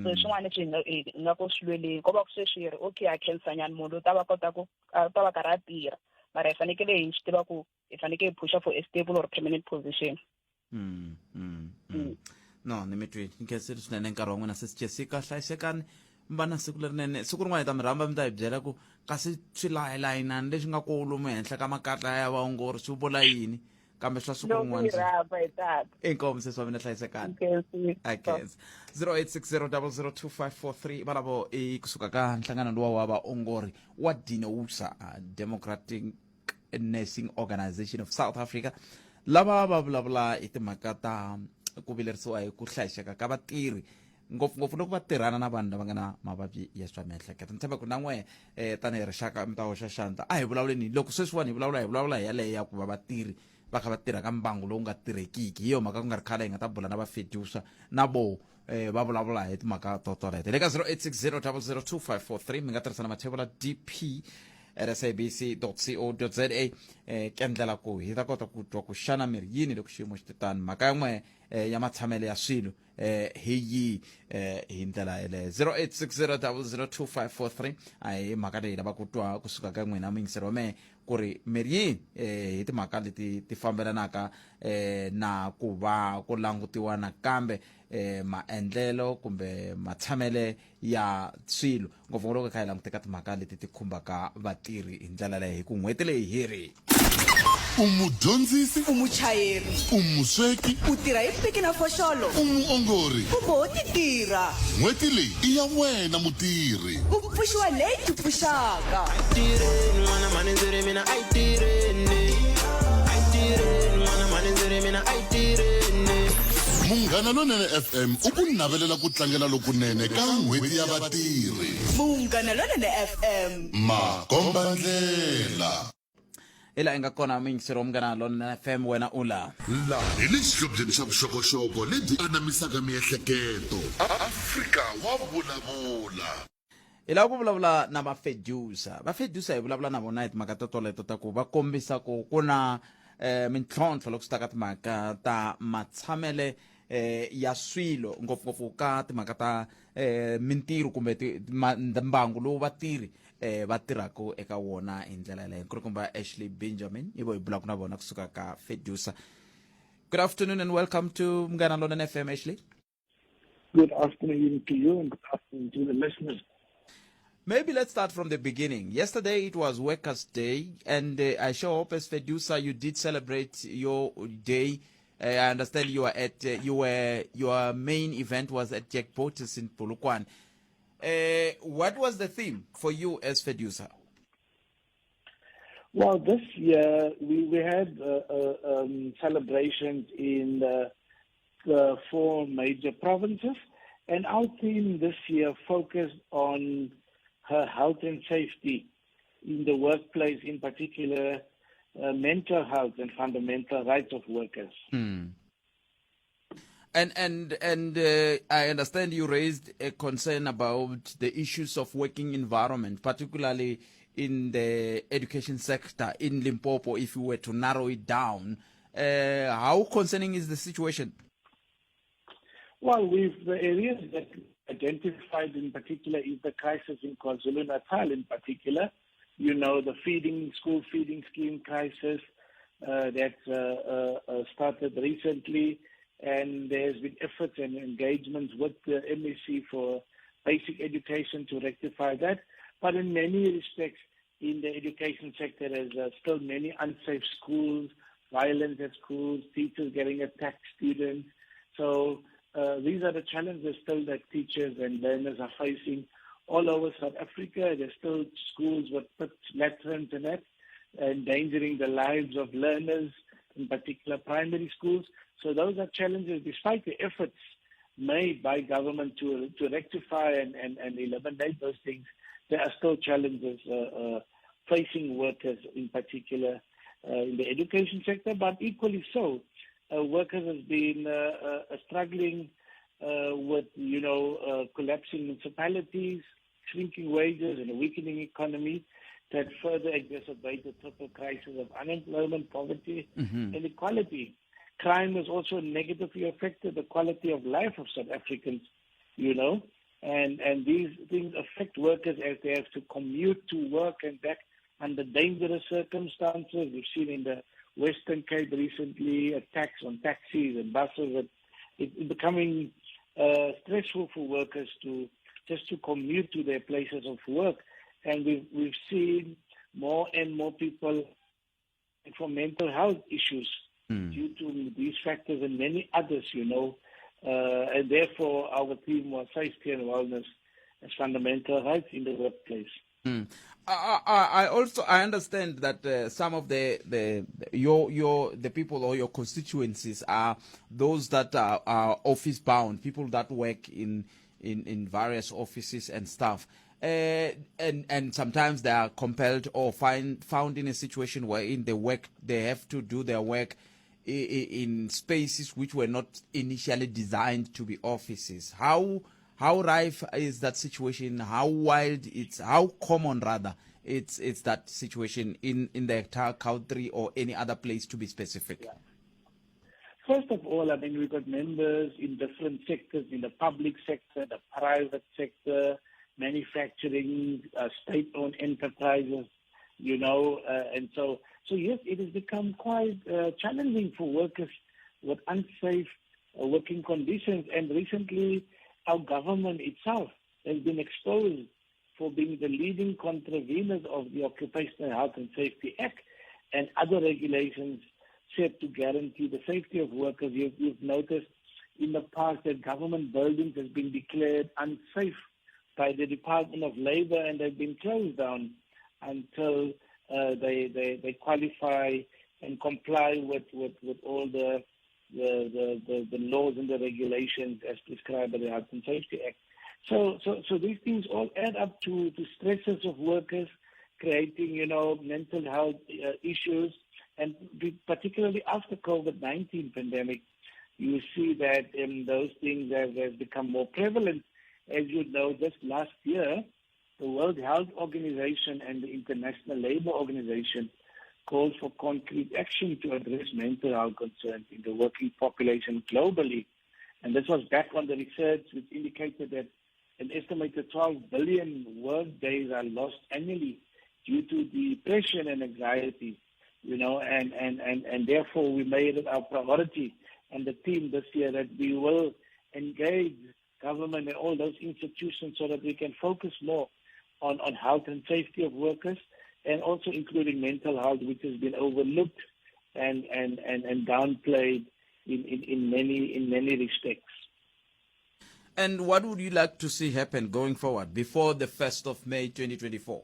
so hi swin'wana leswi hi nga hi nga ku swi lweleni ko va ku sweswi hi ri okay ha khensanyana munhu u ta va kota ku a ta va karhi a tirha mara hi fanekele hi swi tiva ku hi fanekele hi phusha for a stable or permanent position Mm, mm, mm. No ni mi twile ni khensile swinene nkarhi wa n'wina sis Jessica hlayisekani mi va na siku lerinene siku rin'wana hi ta mi rhamba mi ta hi byela ku kasi swilayilayinani leswi nga kolomu henhla ka makatla ya vaongori swi vula yini kambe swa siku loko rin'wana hi rhamba hi tata inkomu sesi wa mina hlayisekani Nkhensile. akhensa 0860002543 valavo i kusuka ka nhlangano luwa wa vaongori wa dinousa Democratic Nursing Organization of South Africa lava va vulavula hi timhaka ta ku vilerisiwa hi ku hlayiseka ka vatirhi ngopfungopfu loko va tirhana na vanhu lava nga na mavabyi ya swa miehleketo ni tshemba ku na n'we um tanihi rixaka mi ta hoxa xandla a hi vulavuleni loko sweswiwani hi vulavula hi vulavula hi yaleyo ya ku va vatirhi va kha va tirha ka mbangu lowu nga tirhekiki hi yo mhaka ku nga ri khale hi nga ta bula na va fedusa na vo eh, va vulavula hi timhaka to toleto le ka 0860 002543 mi nga tirhisa na mathevula dp at sabc co za eh, ke ndlela ku hi ta kota ku twa ku xana miri yini loko xiyimo xi titani mhaka yin'we eh, ya matshamelo ya swilo eh, hi yi eh, hi ndlela yeleyo 0860002543 a hi mhaka leyi lava ku twa kusuka ka n'wina muyingiseri wa mehe ku ri miri yini eh, hi timhaka leti ti fambelanaka eh, na ku va ku langutiwa nakambe eh, maendlelo kumbe matshamele ya swilo ngopfungopfu loko hi kha hi languteka timhaka leti ti khumbaka vatirhi hi ndlela leyi hi ku n'hweti leyi hi ri U mudyondzisi, U muchayeri, u musweki, u tirha hi piki na foxolo, u muongori. kumbe ho ti tirha. N'hweti leyi i ya wena mutirhi. Ku pfuxiwa leyi ti pfuxaka. Tirheni n'wana mhani ndzi ri mina a yi tirheni a yi tirheni n'wana mhani ndzi ri mina a yi tirheni Munghana Lonene FM u ku navelela ku tlangela lokunene ka N'hweti ya Vatirhi. Munghana Lonene FM. Makombandlela. Hi laha i nga kona muyingiseri wa Munghana Lonene FM, wena u laha. Laha hi le xihlobyeni xa vuxokoxoko lebyi anamisaka miehleketo. Afrika wa vulavula. Hi lava ku vulavula na va Fedusa. Va Fedusa hi vulavula na vona hi timhaka to toleto ta ku va kombisa ku ku na mintlhontlho loko swi ta ka timhaka ta matshamele ya swilo, ngopfungopfu ka timhaka ta mintirho kumbe mbangu lowu vatirhi va tirhaka eka wona hi ndlela yaleyo. Nkulukumba Ashley Benjamin i vo hi bulaka na vona kusuka ka Fedusa. Good afternoon and welcome to Munghana Lonene FM, Ashley. Good afternoon to you and good afternoon to the listeners. Maybe let's start from the beginning. Yesterday it was Workers' Day, and I sure hope as FEDUSA you did celebrate your day. I understand you were at you were your main event was at Jack Botes in Polokwane. What was the theme for you as FEDUSA? Well, this year we had celebrations in the four major provinces, and our theme this year focused on her health and safety in the workplace, in particular, mental health and fundamental rights of workers. And I understand you raised a concern about the issues of working environment, particularly in the education sector in Limpopo, if you were to narrow it down. How concerning is the situation? Well, the areas that identified in particular is the crisis in KwaZulu-Natal in particular. You know, the school feeding scheme crisis that started recently, and there's been efforts and engagements with the MEC for basic education to rectify that. But in many respects, in the education sector, there's still many unsafe schools, violence at schools, teachers getting attacked, students. So these are the challenges still that teachers and learners are facing all over South Africa. There's still schools with pit latrines and that, endangering the lives of learners, in particular primary schools. So those are challenges, despite the efforts made by government to rectify and eliminate those things. There are still challenges facing workers, in particular in the education sector, but equally so, workers have been struggling with, collapsing municipalities, shrinking wages, and a weakening economy that further exacerbate the triple crisis of unemployment, poverty, and inequality. Crime has also negatively affected the quality of life of South Africans, and these things affect workers as they have to commute to work and back under dangerous circumstances. We've seen in the Western Cape recently attacks on taxis and buses. It's becoming stressful for workers to just to commute to their places of work. And we've seen more and more people for mental health issues due to these factors and many others, and therefore our theme was safety and wellness as fundamental rights in the workplace. I understand that some of the people or your constituencies are those that are office bound, people that work in various offices and stuff. And sometimes they are compelled or found in a situation where in the work they have to do their work in spaces which were not initially designed to be offices. How rife is that situation? How wild it's, how common rather it's that situation in the entire country or any other place to be specific? Yeah. First of all, I mean, we've got members in different sectors, in the public sector, the private sector, manufacturing, state-owned enterprises, and so yes, it has become quite challenging for workers with unsafe working conditions. And recently, our government itself has been exposed for being the leading contraveners of the Occupational Health and Safety Act and other regulations set to guarantee the safety of workers. You've noticed in the past that government buildings has been declared unsafe by the Department of Labor, and they've been closed down until they qualify and comply with all the laws and the regulations as prescribed by the Health and Safety Act. So these things all add up to stresses of workers creating, you know, mental health issues. And particularly after COVID-19 pandemic, you see that those things have, have become more prevalent. As you know, just last year, the World Health Organization and the International Labour Organization called for concrete action to address mental health concerns in the working population globally. And this was back on the research which indicated that an estimated 12 billion work days are lost annually due to depression and anxiety, you know, and, and, and, and therefore we made it our priority and the team this year that we will engage government and all those institutions so that we can focus more on, on health and safety of workers and also including mental health, which has been overlooked and, and, and, and downplayed in, in, in, many, in many respects. And what would you like to see happen going forward before the 1st of May 2024?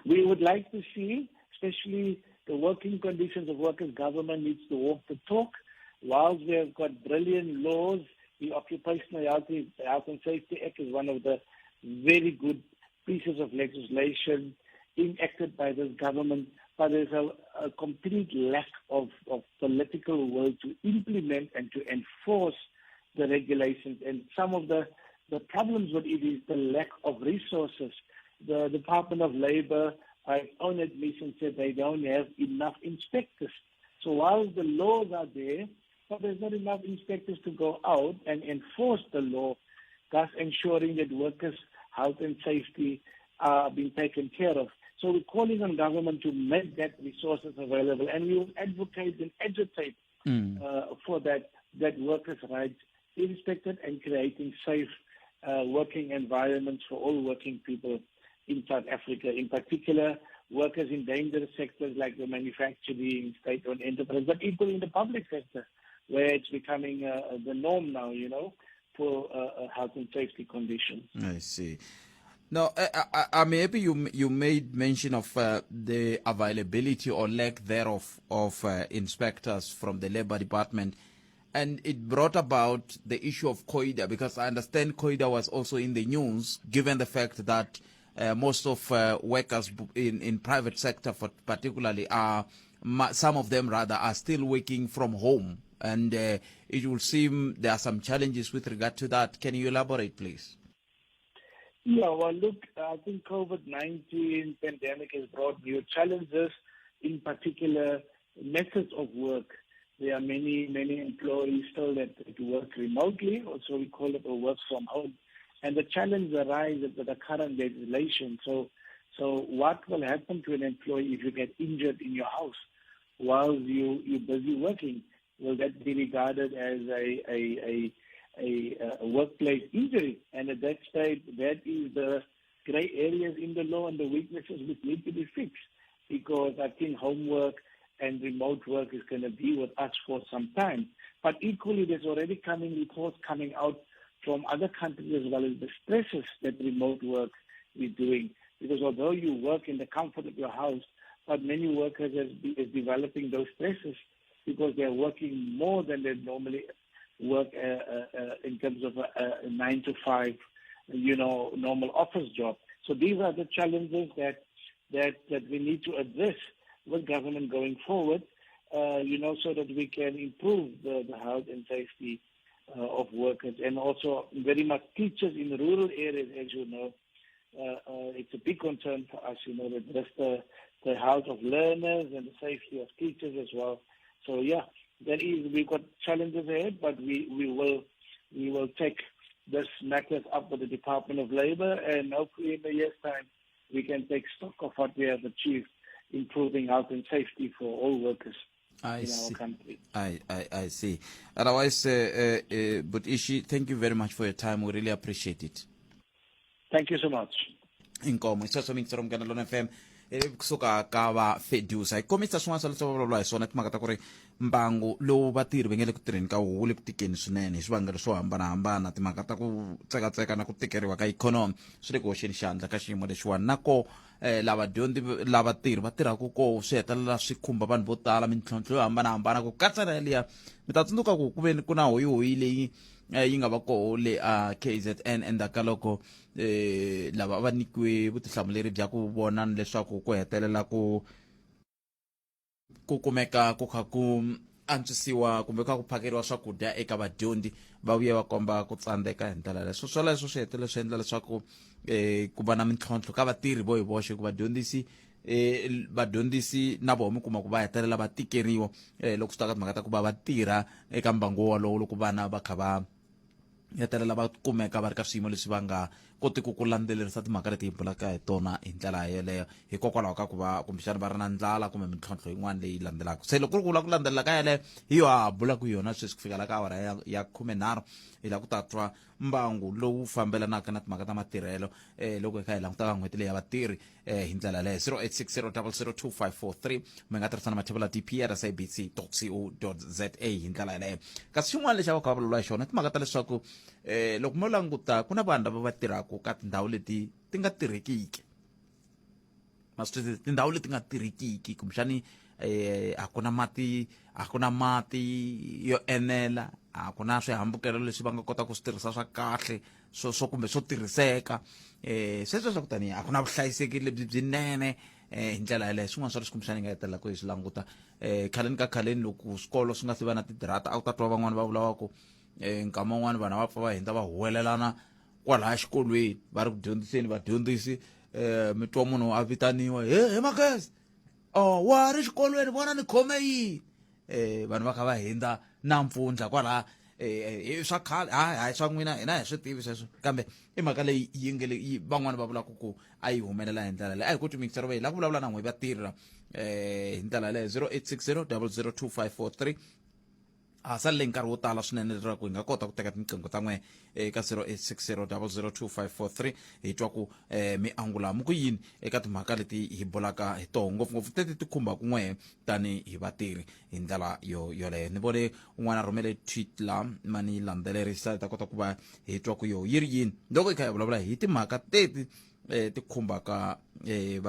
We would like to see, especially the working conditions of workers, government needs to walk the talk. Whilst we have got brilliant laws, the Occupational Health, Health and Safety Act is one of the very good pieces of legislation enacted by this government, but there's a, a complete lack of, of political will to implement and to enforce the regulations. And some of the, the problems with it is the lack of resources. The Department of Labor, by its own admission, said they don't have enough inspectors. So while the laws are there, but there's not enough inspectors to go out and enforce the law, thus ensuring that workers' health and safety are being taken care of. So we're calling on government to make that resources available, and we will advocate and agitate mm. for that that workers' rights be respected and creating safe uh, working environments for all working people in South Africa, in particular workers in dangerous sectors like the manufacturing, state-owned enterprise, but equally in the public sector, where it's becoming uh, the norm now, you know, for uh, uh health and safety conditions. I see. Now, I, am happy you you made mention of uh, the availability or lack thereof of uh, inspectors from the Labor Department, and it brought about the issue of COIDA because I understand COIDA was also in the news, given the fact that uh, most of uh, workers in in private sector, for particularly, are some of them rather are still working from home, and uh, it will seem there are some challenges with regard to that. Can you elaborate, please? Yeah, well, look, I think COVID-19 pandemic has brought new challenges, in particular methods of work. There are many, many employees still that, that work remotely, also we call it a work from home. And the challenge arises with the current legislation. So, so what will happen to an employee if you get injured in your house while you, you're busy working? Will that be regarded as a, a, a a, a workplace injury. And at that stage, that is the gray areas in the law and the weaknesses which need to be fixed because I think homework and remote work is going to be with us for some time. But equally, there's already coming reports coming out from other countries as well as the stresses that remote work is doing. Because although you work in the comfort of your house, but many workers is, is developing those stresses because they're working more than they normally work uh, uh, uh, in terms of a, a nine to five, you know, normal office job. So these are the challenges that that that we need to address with government going forward, uh, you know, so that we can improve the, the health and safety uh, of workers and also very much teachers in rural areas, as you know. Uh, uh, it's a big concern for us, you know, that just the, the health of learners and the safety of teachers as well. So, yeah, there is we've got challenges ahead, but we, we will we will take this matters up with the Department of Labor, and hopefully in a year's time we can take stock of what we have achieved, improving health and safety for all workers. I in see. our country. I, I, I see. Otherwise, uh, uh, uh, but Ishi, thank you very much for your time. We really appreciate it. Thank you so much. Inkomo isweswo mintshero munghana lona FM kusuka ka va fedusa hi komisa swin'wana swa leswi va vulavula hi swona timhaka ta ku ri mbangu lowu vatirhi va nge le ku tirheni ka wu le ku tikeni swinene hi swivangelo swo hambanahambana timhaka ta ku tsekatseka na ku tikeriwa ka ikhonomi swi le ku hoxeni xandla ka xiyimo lexiwani na ko eh, lava dyondzi lava tirhi va tirhaka ko swi hetelela swi khumba vanhu vo tala mintlhontlho yo hambanahambana ku katsa na yaliya mi ta tsundzuka ku ku veni ku na hoyihoyi leyi eh, yi nga va koho le a KZN endzhaku ka loko eh, lava va nyikiwe vutihlamuleri bya ku vona leswaku ku hetelela ku ku kumeka ku kha ku antswisiwa kumbe kha ku phakeriwa swakudya eka vadyondzi va vuye va komba ku tsandzeka hi ndlela leyo swoleswo swi hetelela swi endla leswaku um ku va na mintlhontlho ka vatirhi vo hi voxe ku vadyondzisi eh vadyondzisi na vona mi kuma ku va hetelela va tikeriwa eh loko swi ta ka timhaka ta ku va va tirha eka mbangu wolowo loko vana va kha va hetelela va kumeka va ri ka swiyimo leswi va nga kotiki ku landzelerisa timhaka leti hi bulaka hi tona hi ndlela yeleyo hikokwalaho ka ku va kumbexana va ri na ndlala kumbe mintlhontlho yin'wana leyi landzelaka se loko ku ri ku vula ku landzelela ka yeleyo hi yo ha bulaka yona sweswi ku fika la ka awara ya, ya khumenharhu hi la ku ta twa mbangu lowu fambelanaka na timhaka ta matirhelo eh, loko hi kha hi languta ka n'hweti leyi ya vatirhi eh, hi ndlela leyo 0860002543 mi nga tirhisa na mathebula dp at sabc co za hi ndlela yeleyo kasi xin'wana lexi a va kha va vulavula hi xona timhaka ta leswaku eh, loko mo languta ku na vanhu lava va tirhaka ka tindhawu leti ti nga tirhekiki ma swi twisisa tindhawu leti nga tirhekiki kumbexani eh a ku na mati a ku na mati yo enela a ku na swihambukelo leswi va nga kota ku swi tirhisa swa kahle swo swo kumbe swo tirhiseka eh sweswo swa ku tanihi a ku na vuhlayiseki lebyi byinene eh hi ndlela yaleyo swin'wana swa leswi kumbexana hi nga hetelela ku hi swi languta eh khaleni ka khaleni loko swikolo swi nga si va na tidirata a ku ta twa van'wani va vula va ku eh nkama wun'wani vanhu va pfa va hindza va huwelelana kwalaya xikolweni va ri ku dyondziseni vadyondzisi eh mi twa munhu a vitaniwa he he makezi oh wa ri xikolweni vona ni khome yini eh vanhu va kha va hindza na mpfundla kwala eh, eh swa khale hayi hayi swa n'wina hina hi swi tivi sweswo kambe i mhaka leyi yi nge le van'wani va vulaka ku a yi humelela hi ndlela leyi a hi koti mixer va hi lava ku vulavula na n'we vatirhi la eh hi ndlela yaleyo 0860 002543 a salele nkarhi wo tala swinene leswaku hi nga kota ku teka tinqingho ta n'we eka 0860002543 hi twa ku um mi angula mi ku yini eka timhaka leti hi bulaka hi toho ngopfungopfu teti ti khumbaka n'we tani hi vatirhi hi ndlela yo yoleyo ni vone un'wana a rhumele tweet la ma ni landzelerisa hi ta kota ku va hi twa ku yo yi ri yini loko hi kha hi vulavula hi timhaka teti um ti khumbaka um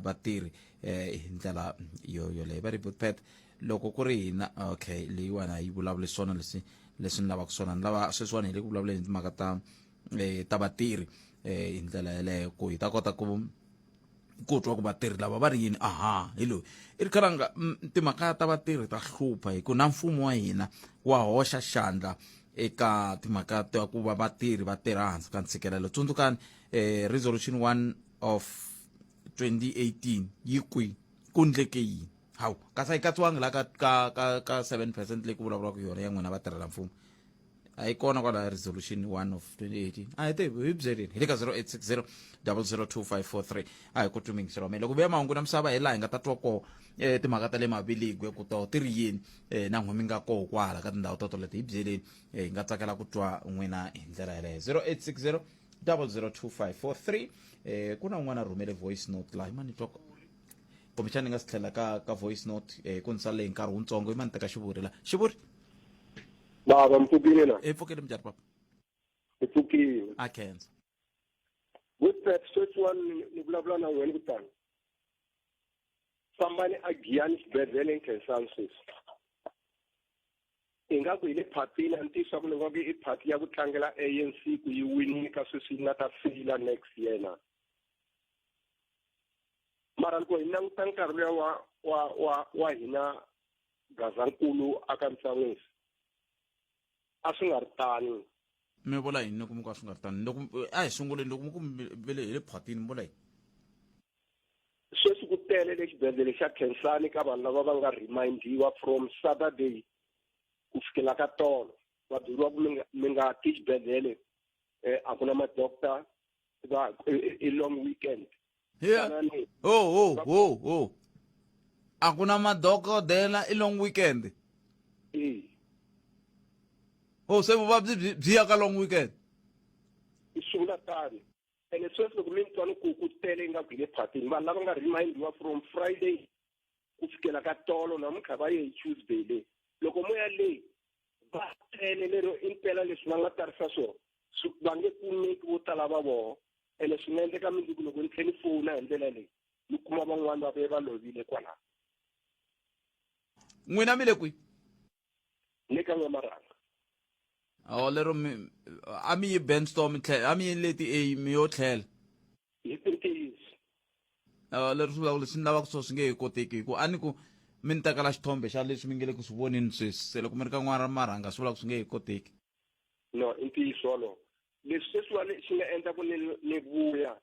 vatirhi um hi ndlela yo yoleyo va ri pet loko ku ri hina okay leyiwani a yi vulavuli swona leswi leswi ni lavaka swona ni lava sweswiwani hi le ku vulavuleni hi timhaka ta eh, ta vatirhi eh, hi ndlela yeleyo ku hi ta kota ku ku twa ku vatirhi lava va ri yini aha hi loyi i ri khalanga timhaka ta vatirhi ta hlupha hi ku na mfumo wa hina wa hoxa xandla eka timhaka ta ku va vatirhi va tirha hansi ka ntshikelelo tsundzukani eh, resolution 1 of 2018 yi kwi ku ndleke yini hawu kasi a yi katsiwangi la ka ka ka ka 7 percent leyi ku vulavuriwaka yona ya n'wina vatirhela mfumo a yi kona kwala resolution 1 of 2018 a hi tivi hi byeleni hi le ka 0860 002543 a hi ku twimingisi rome loko vuya mahungu na misava hi laha hi nga ta twa koho um timhaka ta le maviligwe ku to ti ri yini um na n'we mi nga koho kwala ka tindhawu toto leti hi byeleni um hi nga tsakela ku twa n'wina hi ndlela yeleyo 0860 002543 eh ku na un'wana a rhumele voice note laha mani twa kumbexana ni nga si tlhela ka ka voice note eh ku ni salele hi nkarhi wutsongo i mani teka xivuri la xivuri baba mpfukile na e pfukile minjhani papa hi pfukile a khensa good pep sweswiwani ni vulavula na wena kutani fambani a giyani xibedhlele nkhensani sweswi ingaku hi le phatini a ni tivi swa ku ni nga ku i phati ya ku tlangela ANC ku yi winile ka sweswi yi nga ta feyila next year na mara loko hi languta nkarhi luya wa wa wa wa hina gazankulu aka ntsan'wisi a swi nga ri tani mi vula yini loko mi ku a swi nga ri tani loko a hi sunguleni loko mi ku ve le hi le phatini mi vula yini sweswi ku tele le xibedhlele xa khensani ka vanhu lava va nga remindiwa from saturday ku fikela ka tolo va byeriwa ku mi nga ti xibedhlele um a ku na ma-doctor va i long weekend yeah. oh oh oh oh a ku na madokodela i long weekend e oh se vuvabyi byi byi ya ka long weekend i swi vula tani ene sweswi loko mi ni twa ni ku ku tele ingaku hi le phatini vanhu lava nga remindiwa from friday ku fikela ka tolo namuntlha va ye hi tuesday leyi loko mo ya le va tele lero impela leswi va nga tarisa swona va nge kumeki vo tala va vona ene swi nga endleka mundzuku loko ni tlhe ni fowuna hi ndlela leyi ni kuma van'wani va ve va lovile kwalaho n'wina mi le kwihi le ka n'wamarhanga Oh lero mi a mi yi brainstorm tlhela a mi yi leti a mi yo tlhela. Hi ntiyiso. Uh, leri swi vulaka leswi ni lavaka swo swi nge he koteki hi ku a ni ku mi ni tekela xithombe xa leswi mi nge le ku swi voneni sweswi se loko mi ri ka n'wana ra marhanga swi vulaka swi nge he koteki no i ntiyiso wolowo leswi sweswiwani swi nga endla ku ni ni vuya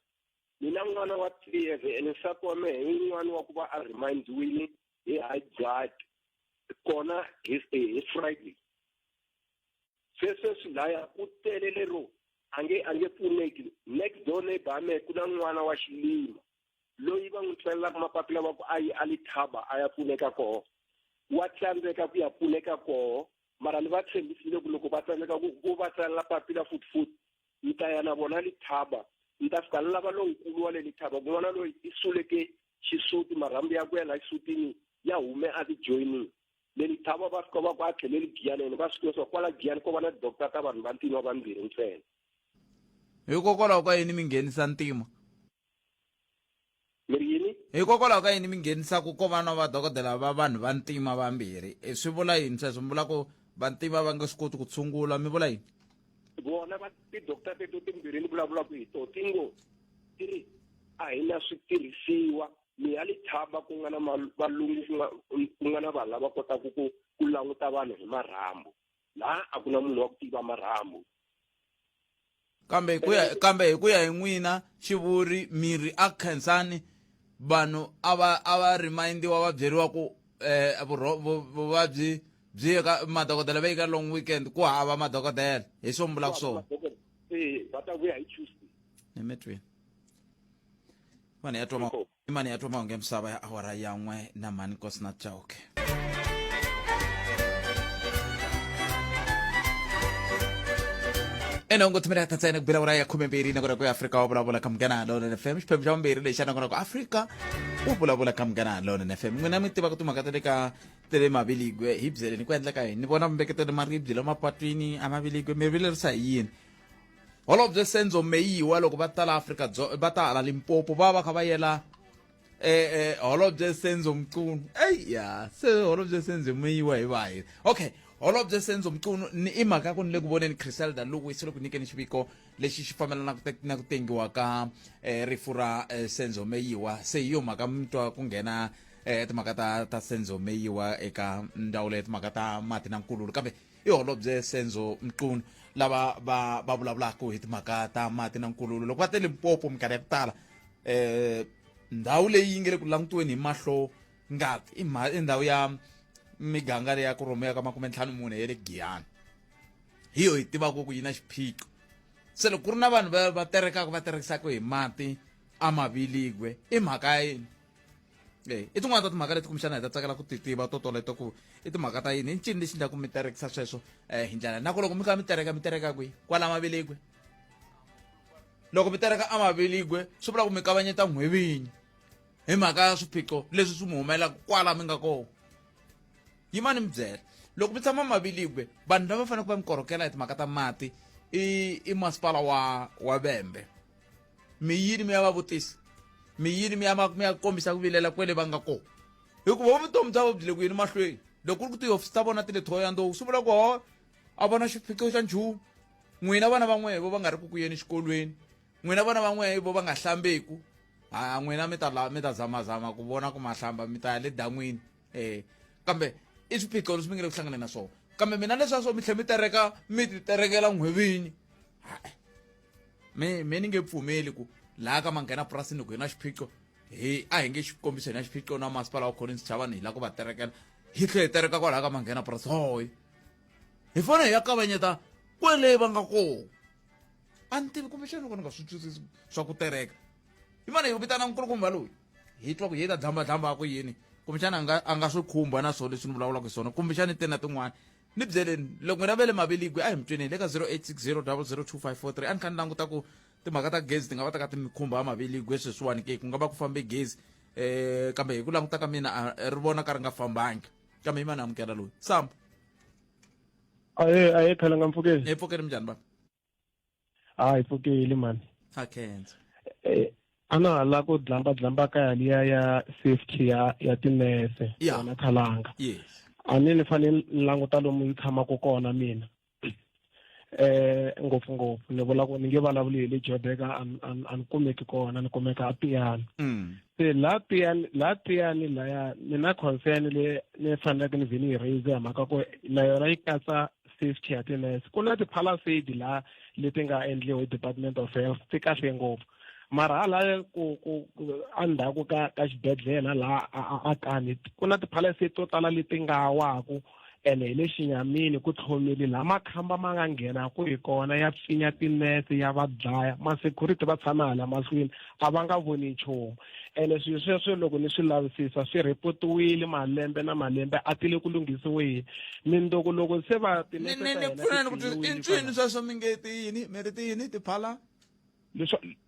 mina n'wana wa three years ene nsati wa mehe hi wun'wana wa ku va a remindiwile hi high blood kona hi hi friday se sweswi laya ku tele lero a nge a nge pfuneki next door neighbor ya mehe ku na n'wana wa xilima loyi va n'wi tsalelaka mapapila va ku a yi a lithaba a ya pfuneka koho wa tsandzeka ku ya pfuneka koho mara ni va tshembisile ku loko va tsandzeka ku vo va tsalela papila futhi futhi ni ta ya na vona lithaba ni ta fika ni lava lonkulu wa le lithaba ku n'wana loyi i suleke xisuti marhambu ya ku ya la xisutini ya hume a ti-joining le lithaba va fika va ku a tlheleli giyani ene va swi tiva swa kwala giyani ko va na ti-doctor ta vanhu va ntima vambirhi ntsena hikokwalaho ka yini mi nghenisa ntima mi ri yini hikokwalaho ka yini mi nghenisaka ko va na vadokodela va vanhu va ntima vambirhi e, swi vula yini sweswo mi vula ku vantima va nge swi koti ku tshungula mi vula yini vona va ti-doctor teto timbirhi ni vulavulaka hi to ti ngo ti ri a hi na switirhisiwa mi ya lithaba ku nga na valungu ku nga ku nga na vanhu lava kotaka ku ku languta vanhu hi marhambu laha a ku na munhu wa ku tiva marhambu kambe hi ku ya kambe hi ku ya hi n'wina xivuri miri a khensani vanhu a va a va remindiwa va byeriwa ku eh vuvabyi byi ye ka madokodela va yi ka long weekend ku hava madokodela hi swo mi vulaka swona ee va ta vuya hi tuesday ni mi twini mani ya twa imani ya twa mahungu ya misava ya awara yan'we na mhani nkosina chauke enongo timira ta ntsena ku bela ura ya 12 nako ya Afrika wa vulavula ka Munghana Lonene FM xiphemu xa vumbirhi lexi xa nako Afrika wa vulavula ka Munghana Lonene FM n'wina mi tivaka timhaka ta le ka ta le Maviligwe hi byeleni ku endleka yini ni vona mi veketele maribye la mapatwini a Maviligwe mi vilerisa hi yini Holobye Senzo Meyiwa loko va ta la Afrika va ta hala Limpopo va va kha va yela eh eh Holobye Senzo Mchunu ey ya se Holobye Senzo Meyiwa hi vahi okay Holobye Senzo Mchunu ni i mhaka ku ni le ku voneni Criselda Lewis le ku nyikeni xiviko lexi xi fambelanaka na ku tengiwa ka eh, rifu ra eh, Senzo Meyiwa se hi yo mhaka mi twa ku nghena eh, timhaka ta ta Senzo Meyiwa eka ndzawulo ya timhaka ta mati na nkululo kambe i holobye Senzo Mchunu lava va va vulavulaka hi timhaka ta mati na nkululo loko va te Limpopo minkarhi ya ku tala eh ndhawu leyi yi nge le ku langutiweni hi mahlo ngati i i ndhawu ya miganga leya ku rhomeka ka makumentlhanu mune ya le Giyani hi yo hi tivaka ku yi na xiphiqo se loko ku ri na vanhu va va terekaka va terekisaka hi mati a maviligwe i mhaka ya yini e i tin'wana ta timhaka leti kumbexana hi ta tsakela ku ti tiva to toleto ku i timhaka ta yini i ncini lexi endlaku mi terekisa sweswo um hi ndlela na ku loko mi kha mi tereka mi tereka kwihi kwala maviligwe loko mi tereka amaviligwe swi vula ku mi kavanyeta n'hwevinyi hi mhaka ya swiphiqo leswi swi mi humelelaka kwala mi nga kona yimani mi byela loko mi tshama maviligwe vanhu lava faneleke va mi korhokela hi timhaka ta mati i i masipala wa wa vembe mi yini mi ya va vutisa mi yini mi ya mi ya kombisa ku vilela kwele va nga kona hikuva vutomi bya vo byi le ku yeni mahlweni loko ku ri ku tihofisi ta vona ti le thohoyandou swi vula ku ho a vona xiphiqo xa nchumu n'wina vana va n'wehe vo va nga ri ku ku yeni xikolweni n'wina vana va n'wehe vo va nga hlambeku ha n'wina mi ta la mi ta zamazama ku vona ku mahlamba mi ta ya le dan'wini eh kambe i swiphiqo leswi mi nge le ku hlanganeni na swona kambe mina leswiya swo mi tlhe mi tereka mi ti terekela n'hwevinyi me me ni nge pfumeli ku laha ka manghena purasini loko hi na xiphiqo hi a hi nge xikombiso hi na xiphiqo na masipala wa Collins Chavani hi lava ku va terekela hi tlhela hi tereka kwalaha ka manghena purasi hoyi hi fanele hi ya kavanyeta kwele va nga kona a ni tivi kumbexana loko ni nga swi twisisi swa ku tereka hi mane hi vitana nkulukumba loyi hi twa ku yi ta dlambadlamba ku yini kumbexana a nga a nga swi khumba na swona leswi ni vulavulaka hi swona kumbexana te na tin'wana ni byeleni loko n'wina va le maveligwe a hi mi tweneni le ka 0860 002543 a ni kha ni languta ku timhaka ta gezi ti nga va ta ka ti mi khumba maveligwe sweswiwani ke ku nga va ku fambe gezi eh kambe hi ku languta ka mina a ri vona ka ri nga fambangi kambe yi mani amukela loyi sambo aye aye phela nga mpfukeni hi pfukeni minjhani baba hayi pfukile mani a khensa eh a na ha la ku dlamba dlamba ka yaliya ya safety ya ya tinese yona khalanga yes a ni ni fanele ni languta lomu ni tshamaka kona mina Ngopfungopfu ni vula ku ni nge vulavuli hi le Joburg, a ni kumeki kona, ni kumeka a Tiyani. Se laha Tiyani, laha Tiyani laya ni na concern le ni faneleke ni vhe ni yi raise hi mhaka ku na yona yi katsa safety ya tinese. Ku na ti-palisade laha leti nga endliwa hi Department of Health, ti kahle ngopfu, mara halaya ku ku endzhaku ka xibedhlele laha a kani ku na ti-palisade to tala leti nga waku, ene hi le xinyamini ku tlhomile laha makhamba ma nga nghenaku hi kona ya pfinya tinese ya va dlaya. Ma-security va tshama hala mahlweni, a va nga voni nchumu. Ene swilo sweswo loko ni swi lavisisa swi repotiwile malembe na malembe, a ti le ku lunghisiweni. Mindzuku loko se va tinese ni ta ni hina pfuneni ti ku twisisa. I pfinyiwile ncini kwala. Sweswo mi nge ti yini, mi ri ti yini tiphala?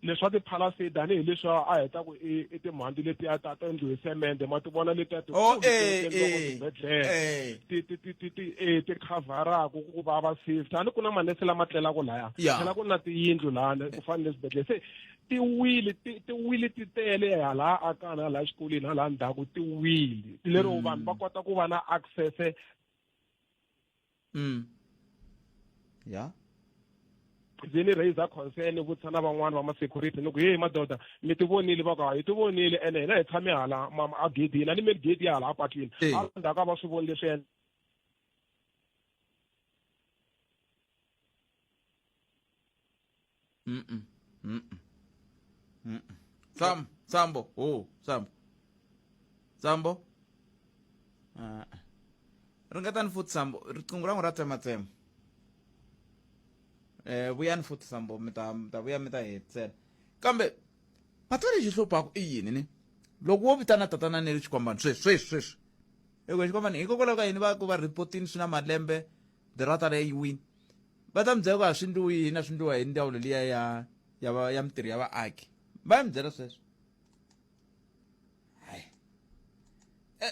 Leswa tiphalasade, tanihi leswi a heta ku i timhandzi letiya ta endliwe hi semende, ma ti vona letiya Oh, tikulu ti endliwaka swibedhlele, ti khavharaku ku va va safe, tani ku na manese lama tlelaka laya. Tlhela ku na tiyindlu lahani ku fana na le swibedhlele, se ti wile, ti wile, ti tele hala akana, hala xikolweni, hala ndzhaku ti wile, lero vanhu va kota ku va na access. Ya. Ze ni raise concern, ni vutisa na van'wani va ma-security, ni ku, "Hey madoda, mi ti vonile?" Va ku, "Hi ti vonile, ene hina hi tshame hala a gedini, a ni main gate ya hala apatwini." A ndzhaku a va swi voni leswi endla. Sam, Sambo, oh, Sambo. Sambo. Ah. Ringetani futhi Sambo, riqingho ra n'wina ra tsematsema. Vuyani futhi Sambo, mi ta vuya mi ta hetisela. Kambe matwa lexi hluphaku i yini ni? Loko wo vitana tatana ni ri Xikwambani sweswi sweswi sweswi. Hikuva Xikwambani hikokwalaho ka yini va ku va reportini swi na malembe dirata leyi yi wini. Va ta mi byela ku a swi ndliwi hina, swi ndliwa hi ndzawulo liya ya mitirho ya vaaki. Va ya mi byela sweswo. Hayi.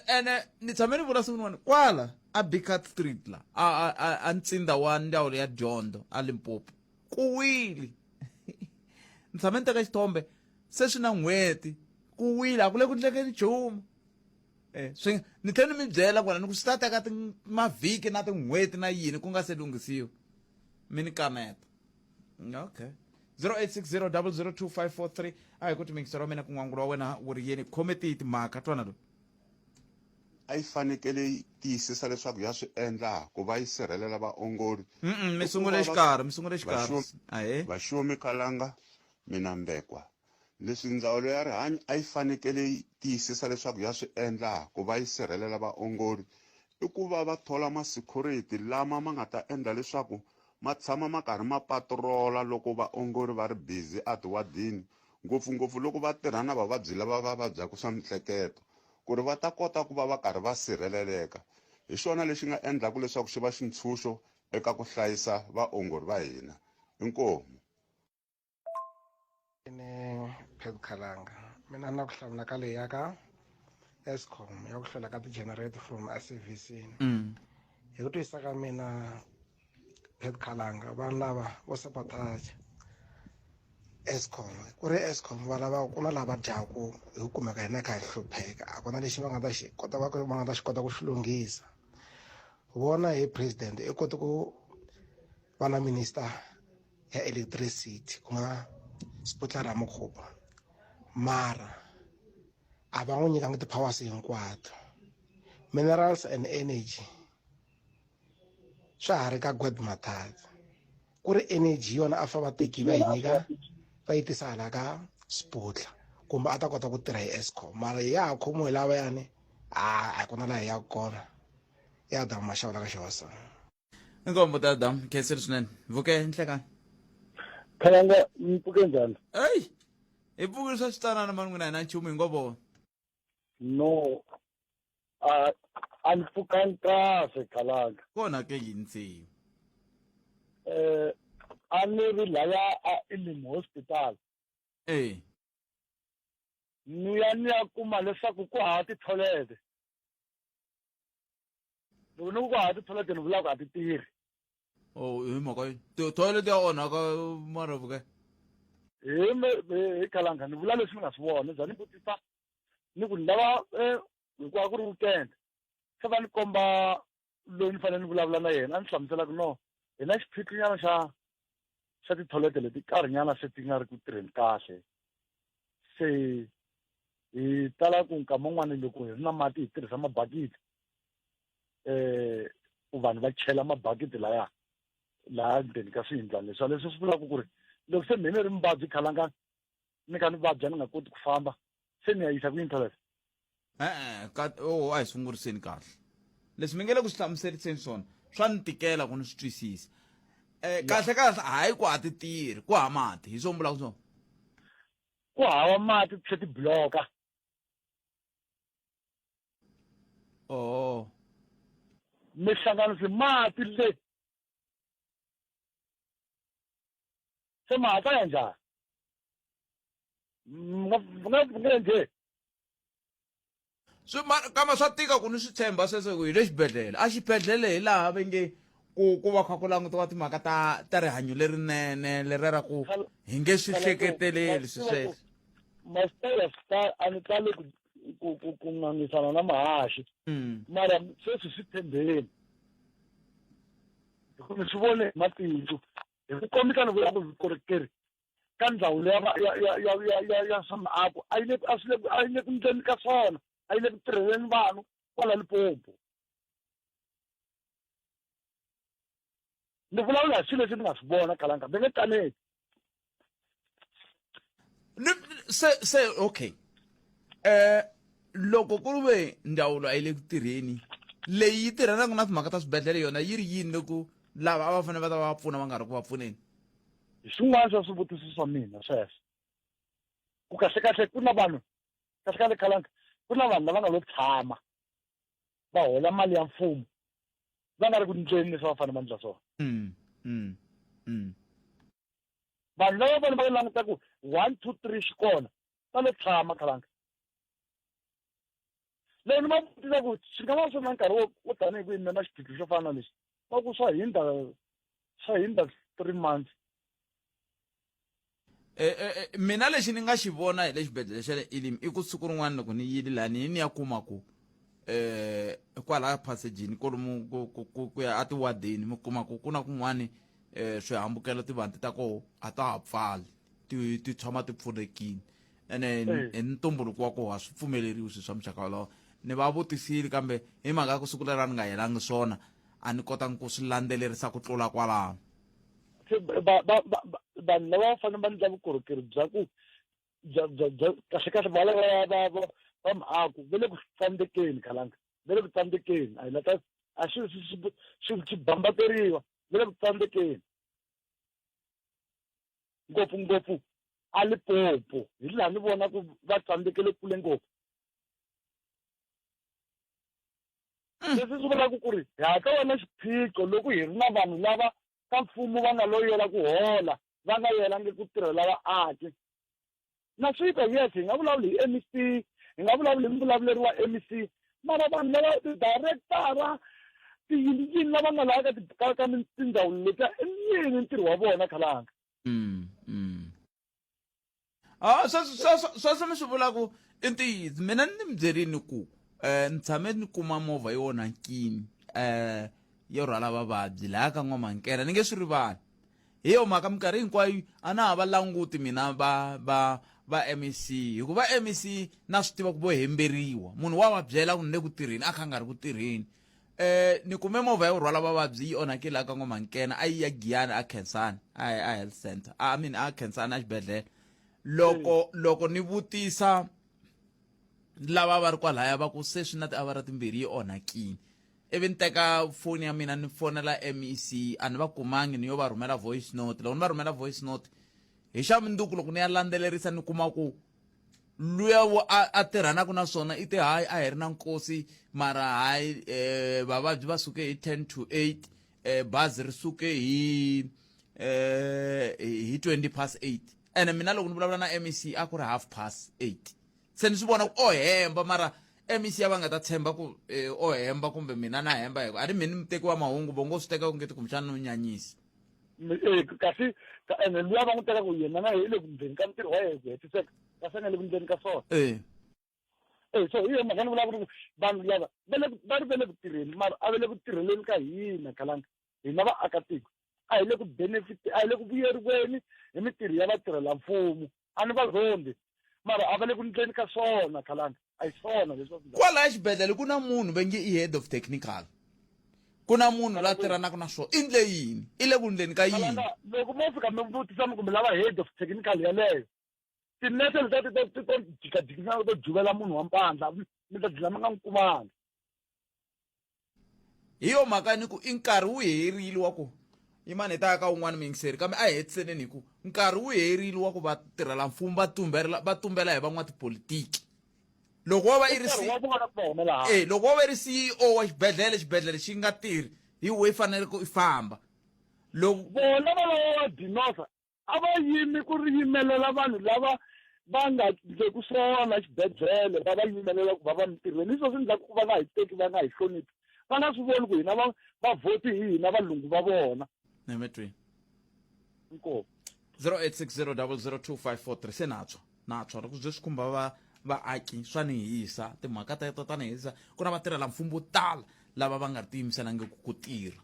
Ene ni tshame ni vula siku rin'wana kwala a Bicat Street la a ntsinda wa ndzawulo ya dyondzo a Limpopo ku wile, ni tshame ni teka xithombe se swi na n'hweti ku wile, a ku le ku ndlekeni nchumu. Swi ni tlhela ni mi byela kwala ni ku swi ta teka mavhiki na tin'hweti na yini ku nga se lunghisiwa, mi ni kaneta. Okay, 0860002543. A hi ku timikiselo wa mina ku n'wangulo wa wena wu ri yini, khome tihi timhaka twana loyi. A yi fanekele yi tiyisisa leswaku ya swi endla ku va yi sirhelela vaongori. Mi I ku sungule va va xikarhi, mi sungule xikarhi. Ahee. Vaxumi Kalanga, mina Mbekwa. Leswi ndzawulo ya rihanyo a yi fanekele yi tiyisisa leswaku ya swi endla ku va yi sirhelela vaongori i ku va va thola ma-security lama ma nga ta endla leswaku ma tshama ma karhi ma patirola loko vaongori va ri busy atiwadini, ngopfungopfu loko va tirha na vavabyi lava va vabyaka swa mihleketo, ku ri va ta kota ku va va karhi va sirheleleka. Hi xona lexi nga endlaka leswaku xi va xintshunxo eka ku hlayisa vaongori va hina. Inkomu. Ni Pet Khalanga, mina na ku hlamula ka leyi ya ka Eskom ya ku hlwela ka ti-generator from a-servicini. Hi ku twisisa ka mina, Pet Khalanga, vanhu lava vo sabotage Eskom, ku ri Eskom va lava ku na lava dyaku hi ku kumeka hina kha hi hlupheka, a ku na lexi va nga ta xi kota, va nga ta xi kota ku xi lunghisa. Vona hi president i kote ku va na minister ya electricity, ku nga Sputla Ramokgopa, mara a va n'wi nyikanga ti-powers hinkwato. Minerals and energy swa ha ri ka Gwed Mathatha, ku ri energy yona a fa va teki va yi nyika va yi tisa hala ka Sputla kumbe a ta kota ku tirha hi Eskom, mara ya ha khomiwe lavayani, a ku na laha hi yaka kona. Ya Adamu Maxava la ka Xihosa. Inkombo ta Adam, khensile swinene. Vuke nhlekani. Khalanga, mi pfuke njhani? Eyi, hi pfukile swa xitsanana mani, n'wina hi na nchumu hi ngo vona. No. A ni pfukangi kahle, Khalanga. Kona ke yini se? A ni ri laya a Elim Hospital. Ni ya ni ya kuma leswaku ku hava ti-toilet. Loko ni ku ku hava ti-toilet, ni vula ku a ti tirhi. Oh, hi mhaka yini? Toilet ya onhaka mara vuke. Hi Khalanga, ni vula leswi ni nga swi vona, ni za ni vutisa ni ku ni lava, hikuva ku ri weekend, se va ni komba loyi ni fanele ni vulavula na yena, a ni hlamusela ku no, Hi na xiphiqonyana xa xa tithoyilete leti karhinyana se ti nga ri ku tirheni kahle. Se hi tala ku nkama wun'wani loko hi ri na mati hi tirhisa mabakiti ku vanhu va chela mabakiti laya laha ndzeni ka swiyindlwana leswiya. Leswi swi vulaka ku ri loko se mina ni ri muvabyi khalanga ni kha ni vabya ni nga koti ku famba se ni ya yisa ku yini toilet? E-e, ka oh, a hi sunguriseni kahle leswi mi nge le ku swi hlamuseriseni swona swa ni tikela ku ni swi twisisa um kahle kahle hayi ku a ti tirhi ku hava mati hi swo mi vulaka swona ku hava mati ti tlhe ti bloka oh mi hlanganisi mati le se ma hatla ya njhani nga nga nga njhe swi kama swa tika ku ni swi tshemba sweswo ku hi le xibedhlele a xibedhlele hi laha va nge ku ku va kha ku langutiwa timhaka ta ta rihanyo lerinene leriya ra ku hi nge swi hleketeleli swi sweswo masitaya star a ni tali ku ku ku ku ngangisana na mahaxi mm. mara sweswi swi tshembeni hi ku ni swi vone hi matihlo hi ku kombisa ni vula ku vukorhokeri ka ndzawulo ya ya ya ya ya ya ya swa miako a yi le a swi le a yi le ku ndleni ka swona a yi le ku tirheleni vanhu kwala Limpopo ni vulavula hi swilo leswi ni nga swi vona khalanga va nge kaneti se se okay eh loko ku ve ndzawulo a yi le ku tirheni leyi yi tirhanaka na timhaka ta swibedhlele yona yi ri yini loko lava a va fanele va ta va pfuna va nga ri ku va pfuneni hi swin'wana swa swivutiso swa mina sweswo ku kahle kahle ku na vanhu kahle kahle khalanga ku na vanhu lava nga lo tshama va hola mali ya mfumo va nga ri ku ndleni leswi va fanele va ndla swona mm, mm, mm. Vanhu lava vona va languta ku 1 2 3 xi kona va lo tshama khalanga loko ni va vutisa ku swi nga va swi ri na nkarhi wo wo tanihi kwihi mi na xiphiqo xo fana na lexi va ku swa hindza swa hindza 3 months e, e, e, mina lexi ni nga xi vona hi le xibedhlele xa le Elim i ku siku rin'wana loko ni yile laha ni ni ya kuma ku eh kwala passage-ini kolomu ku ku ku ku ya atiwadeni mi kuma ku ku na kun'wani eh swihambukelo tivanti ta koho a ta ha pfali ti ti tshama ti pfulekile ene hi ntumbuluko wa koho a swi pfumeleriwi swilo swa muxaka wolowo ni va vutisile kambe hi mhaka ya ku siku leri a ni nga yelangi swona a ni kotangi ku swi landzelerisa ku tlula kwalano vanhu lava va fanele va endla vukorhokeri bya ku bya bya bya kahle kahle va lava va va va miako va le ku tsandzekeni khalanga va le ku tsandzekeni a hi la ta a swi swi swi swi bambateriwa va le ku tsandzekeni ngopfungopfu a Limpopo hi laha ni vona ku va tsandzekele kule ngopfu mm. leswi swi vulaka ku ri hi hatla va na xiphiqo loko hi ri na vanhu lava ka mfumo va nga lo yela ku hola va nga yelangi ku tirhela vaaki na swi twa yes hi nga vulavuli hi MEC hi nga vulavuli hi muvulavuleri wa MEC mara vanhu lava ti-director tiyini yini lava nga laha ka ka tindzawulo letiya i yini ntirho wa vona khalanga mm, mm. Ah, sweswo sweswo mi swi vulaka i ntiyiso mina ni mi byerini ku um ni tshame ni kuma movha yo onhakini um yo rhwala vavabyi laha ka n'wamankela ni nge swi rivali hi yo mhaka minkarhi hinkwayo a na ha va languti mina va va va MEC hikuva va MEC na swi tiva ku vo hemberiwa munhu wa va byela ku ni le ku tirheni a kha a nga ri ku tirheni eh ni kume movha yo rhwala vavabyi yi onhakile la ka n'wamankena a yi ya giyani a khensani a a health center I mean a khensani a xibedhlele loko loko ni vutisa lava va ri kwalaya va ku se swi na tiawara timbirhi yi onhakile ivi ni teka foni ya mina ni fonela MEC a ni va kumangi ni yo va rhumela voice note loko ni va rhumela voice note hi xa mundzuku loko ni ya landzelerisa ni kuma ku luya wo a, a tirhanaka na swona i te hayi a hi ri na nkosi mara hayi eh, vavabyi va suke hi 10 to 8 eh, bazi ri suke hi eh, hi 20 past 8 ene mina loko ni vulavula na MEC a ku ri half past 8 se ni swi vona ku o hemba mara MEC ya va nga ta tshemba ku eh, o hemba kumbe mina na hemba hi ku a ni mina muteki wa mahungu vo ngo swi teka ku nge ti kumbexana no nyanyisa eh, kasi ene luya va n'wi teka ku yena na hi le ku ndzeni ka ntirho wa yena ku hetiseka kasi a nga le ku ndzeni ka swona eh. Eh, so hi yona mhaka ni vulaka ku vanhu lava va le va ri va le ku tirheni mara a va le ku tirheleni ka hina khalanga hina vaakatiko A hi le ku benefit a hi le ku vuyeriweni hi mintirho ya vatirhelamfumo. A ni va zondi mara a va le ku ndleni ka swona khalanga a hi swona leswi Kwalaya xibedhlele ku na munhu va nge i head of technical, ku na munhu la tirhanaka na swona. I ndle yini? I le ku ndleni ka yini? Loko mo fika mi vutisa mi kumbe lava head of technical yaleyo, tinese letiya ti to ti to jikajikisana to juvela munhu wa mpandla, mi ta dlina mi nga n'wi kumanga. Hi yo mhaka ni ku i nkarhi wu herile wa ku yimani hi ta ya ka wun'wana muyingiseri, kambe a hi hetiseleni hi ku nkarhi wu herile wa ku vatirhela mfumo va tumbela va tumbela hi van'watipolitiki. Loko wo va i ri e loko wo va i ri CEO wa xibedhlele, xibedhlele xi nga tirhi hi we fanele ku i famba. Loko vona va lava va dinosa a va yimi ku ri yimelela vanhu lava va nga ndleku swona xibedhlele, va va yimelela ku va va mintirhweni. Hi swona swi endlaka ku va nga hi teki, va nga hi hloniphi, va nga swi voni ku hina va va vhoti hi hina valungu va vona. Nemetweni. Inkomu. 0860002543. Se natswa natswa loko byi swi khumba va vaaki swa ni hisa timhaka teto ta ni hisa. Ku na vatirhela mfumo vo tala lava va nga ri tiyimiselangiki ku tirha,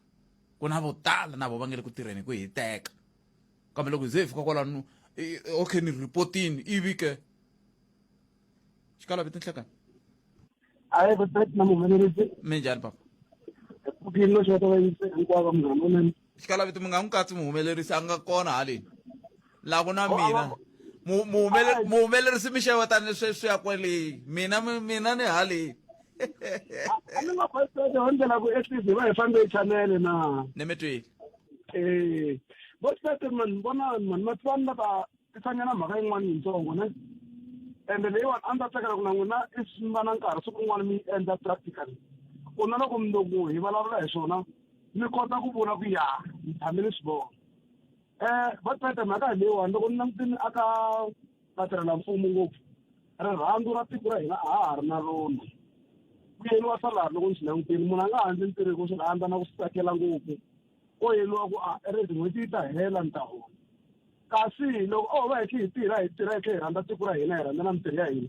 ku na vo tala na vo va nge le ku tirheni hi ku hiteka, kambe loko hi ze hi fika kwalano, okay, ni ripotini ivi ke xikala vito nhlekani. Ayi vutati na muhumelerisi. Minjhani papa? Pfukini no xota va yise hinkwavo munghana lonene. Xikala vito mi nga n'wi katsi muhumelerisi, a nga kona haleni la ku na mina muhumelerisi mi xewetani sweswi ya kwale mina mina ni haleni. A ni nga khwesele ho ndlela ku at least hi va hi fambe hi chanele na. Ni mi twile. Eh, vo Tete man vona man ma tiva ni lava tisanyana mhaka yin'wana yintsongo ne, ende leyiwani a ni ta tsakela ku na n'wina i swi va na nkarhi siku rin'wana mi yi endla practically, ku na loko mundzuku hi vulavula hi swona mi kota ku vula ku ya mi tshame ni swi vona. Va Tete, mhaka hi leyiwani, loko ni langutini aka vatirhela mfumo ngopfu, rirhandzu ra tiko ra hina a ha ha ri na rona. Vuyeliwa salary, loko ni swi langutini, munhu a nga handli ntirho hi ku swi rhandza na ku swi tsakela ngopfu, ko yeliwa ku a redi n'hweti yi ta hela ni ta hola. Kasi loko o va hi tlhe hi tirha, hi tirha hi tlhe hi rhandza tiko ra hina, hi rhandza na mintirho ya hina,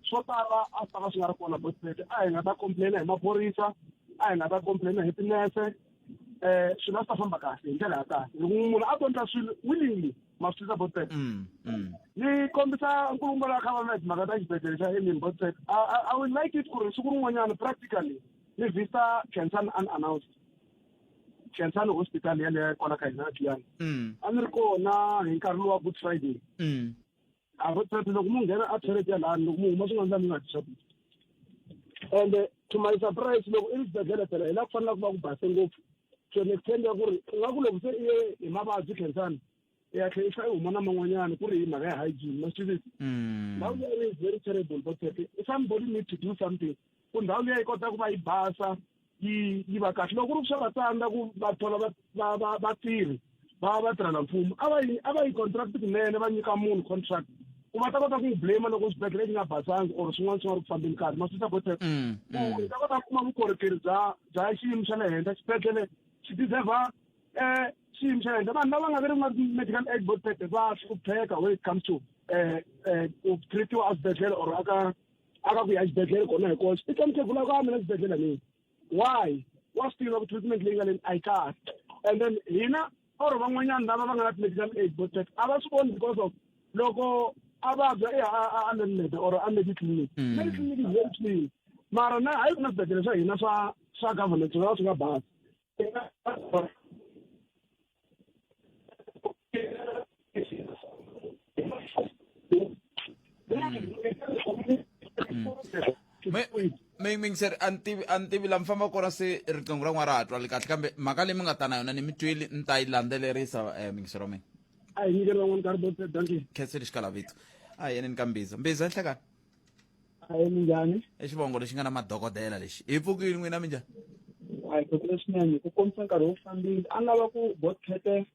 swo tala a swi ta va swi nga ri kona. Botpete a hi nga ta complaina hi maphorisa, a hi nga ta complaina hi tinese, swilo a swi ta famba kahle hi ndlela ya kahle loko munhu a to endla swilo willingly. Ma swi twisisa, Botpet? Ni kombisa nkulukumba loyi a kha vulavula hi timhaka ta xibedhlele xa Elim. Botpet, I would like it ku ri siku rin'wanyana practically ni vista Khensani unannounced, Khensani hospital yaleyo kwala ka hina Giyani. A ni ri kona hi nkarhi lowa Good Friday. A Botpet, loko mu nghena a toilet ya lani, loko mu huma swi nga ndla mi nga dyi swakudya. And to my surprise, loko i ri xibedhlele phela hi la ku fanelaka ku va ku base ngopfu to an extent ya ku ri u nga ku loko se i ye hi mavabyi Khensani, i ya tlhela i fika i huma na man'wanyana ku ri hi mhaka ya hygiene. Ma swi tivisi, ndhawu leyi is very terrible. But somebody need to do something ku ndhawu liya yi kota ku va yi basa, yi yi va kahle. Loko ku ri ku swa va tsandza ku va thola vatirhi va va tirhela mfumo, a va yi a va yi contract kunene, va nyika munhu contract ku va ta kota ku n'wi blame loko xibedhlele xi nga basangi or swin'wana swi nga ri ku fambeni kahle. Ma swi twisisa, Botep? Ku hi ta kota ku kuma vukorhokeri bya bya xiyimo xa le henhla. Xibedhlele xi deserve xiyimo xa le henhla. Vanhu lava nga ve ri na medical aid, Botep, va hlupheka when it comes to ku treatiwa exibedhlele or aka aka ku ya exibedhlele kona hi koxe. I twa mukhegula ku a mina xibedhlele leyi why wa swi tiva ku treatment leyi nga leni a yi kahle. And then hina or van'wanyana lava va nga na ti-medical aid, Botep, a va swi voni because of loko a vabya i a Lenmed or a Mediclinic. Mediclinic is very clean, mara na hayi ku na swibedhlele swa hina swa swa government swi va swi nga basi. Mi mingiseri, a ni tivi a ni tivi la mi famba kona, se riqingho ra n'wana ra ha twali kahle, kambe mhaka leyi mi nga ta na yona ni mi tweli, ni ta yi landzelerisa, mingiseri wa mina. A hi nyikeli van'wana nkarhi, Botse. Dankie. Khenseli xikalavito. A hi yeneni ka Mbiza. Mbiza, nhlekani. Ayi, minjhani? I xivongo lexi nga na madokodela lexi. Hi pfukile, n'wina minjhani? A hi pfukile swinene. Ku kombisa nkarhi wu fambile, a ni lava ku Botkhete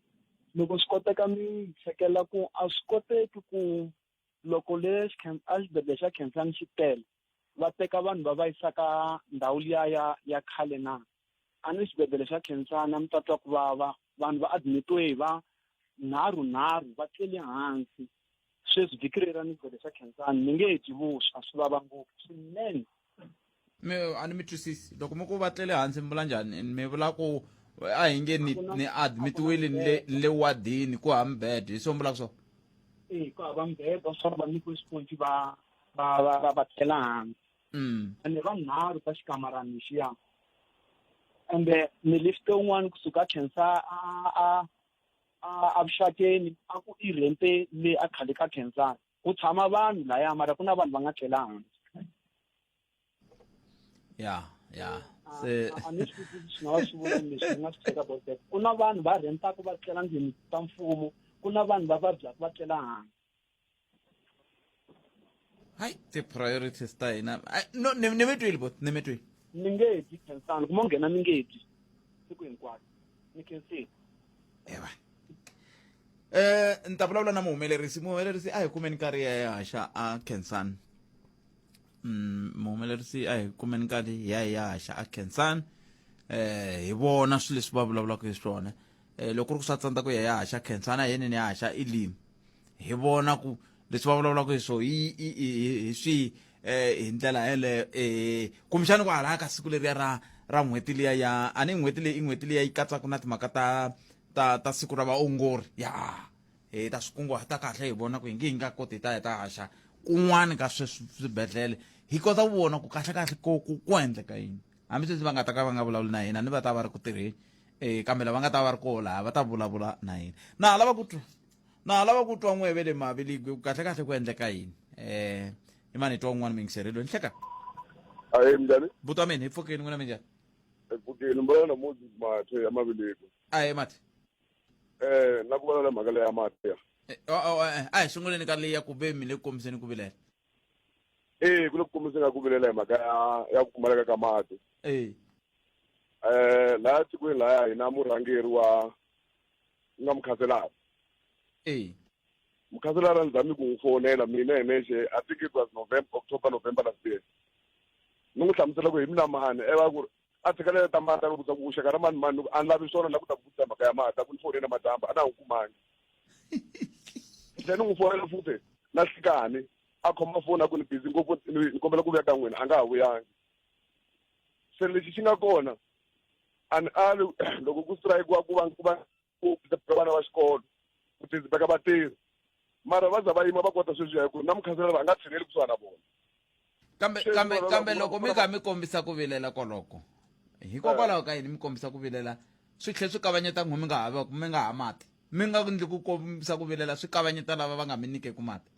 loko swi koteka mi hlekela ku a swi koteki ku loko le a xibedhlele xa Khensani xi tele, va teka vanhu va va yisa ka ndhawu liya ya ya khale na. A ni xibedhlele xa Khensani a mi ta twa ku vava, vanhu va admitiwe hi va nharhu nharhu va tlele hansi. Sweswi vhiki reri a ni xibedhlele xa Khensani mi nge dyi vuswa, swi vava ngopfu swinene. Mi a ni mi twisisi loko mi ku va tlele hansi, mi vula njhani? Mi vula ku A hi nge ni ni admitiwile ni le ni le wadini ku hava mibede hi swo mi vulaka swona? E ku hava mibedwa swa va nyikiwe swiponci va va va va va tlela hansi. Ende vanharhu ka xikamarani lexiya. Ende ni lifte un'wana kusuka a khensa a a a avuxakeni a ku i rente le a khale ka Khensani. Ku tshama vanhu laya mara ku na vanhu va nga tlela hansi. Ya ya se a ni swi twisisi swi nga va swi vula leswi ni nga swi tsheka about that. Ku na vanhu va rentaka va tlela ndlwini ta mfumo, ku na vanhu va vabyaka va tlela hansi. Hayi ti-priorities ta hina. No ni ni mi twile bot, ni mi twile. Ni nge dyi Khensani, kuma nghena ni nge dyi siku hinkwaro. Ni khensile. Ewa. Ni ta vulavula na muhumelerisi, muhumelerisi a hi kumeni nkarhi ya ya haxa a Khensani. Muhumelerisi a hi kumeni nkarhi ya ya haxa a Khensani. Hi vona swilo leswi va vulavulaka hi swona. Loko ku ri ku swa tsandza ku ya ya haxa Khensani a hi yeni ni ya haxa Elim. Hi vona ku leswi va vulavulaka hi swona hi hi hi swihi hi ndlela yeleyo kumbexana ku hala ka siku leriya ra ra n'hweti liya ya a ni n'hweti leyi i n'hweti liya yi katsaka na timhaka ta ta ta siku ra vaongori ya hi ta swi kunguhata kahle hi vona ku hi nge hi nga koti hi ta ya ta haxa kun'wana ka sweswi swibedhlele hi kota ku vona ku kahle kahle ku ku ku endleka yini hambi sweswi va nga ta ka va nga vulavuli na hina ni va ta va ri ku tirheni kambe lava nga ta va ri koho laha va ta vulavula na hina na ha lava ku twa na ha lava ku twa n'we ve le maviligwi ku kahle kahle ku endleka yini i mani hi twa un'wana muyingiseri loyi nhleka Ahee minjhani? Buti wa mina hi pfukeni n'wina minjhani? Hi pfukeni ni vulavula na Moses Mathe ya Maviligwi. Ahee Mathe. Na ku vulavula mhaka leya mati ya. A hi sunguleni ka leyi ya ku ve mi le ku kombiseni ku vilela. Ee ku le ku kombiseni ka ku vilela hi mhaka ya ya ku pfumaleka ka mati. Laya tikweni laya hi na murhangeri wa ku nga mukhanselara. Mukhanselara ni zame ku n'wi fonela mina hi nexe I think it was November, October, November last year. Ni n'wi hlamusela ku hi mina mani ivi a ku a tshikelela ta mati a ni vutisa ku u xaka ra mani mani ni ku a ni lavi swona ni lava ku ta ku vutisa mhaka ya mati a ku ni fonele namadyambu a na ha n'wi kumangi. Ni tlhela ni n'wi fonela futhi na nhlikani a khoma foni a ku ni busy ngopfu ni kombela ku vuya ka n'wina a nga ha vuyangi. Se lexi xi nga kona a ni ali loko ku strike-iwa ku va ku va ku vana va xikolo ku tizibeka vatirhi mara va za va yima va kota sweswiya hi ku na mukhanselara a nga tshineli kusuhana na vona. Kambe kambe kambe loko mi kha mi kombisa ku vilela koloko hikokwalaho ka yini mi kombisa ku vilela swi tlhe swi kavanyeta n'we mi nga ha mi nga ha mati mi nga ndli ku kombisa ku vilela swi kavanyeta lava va nga mi nyikeku mati.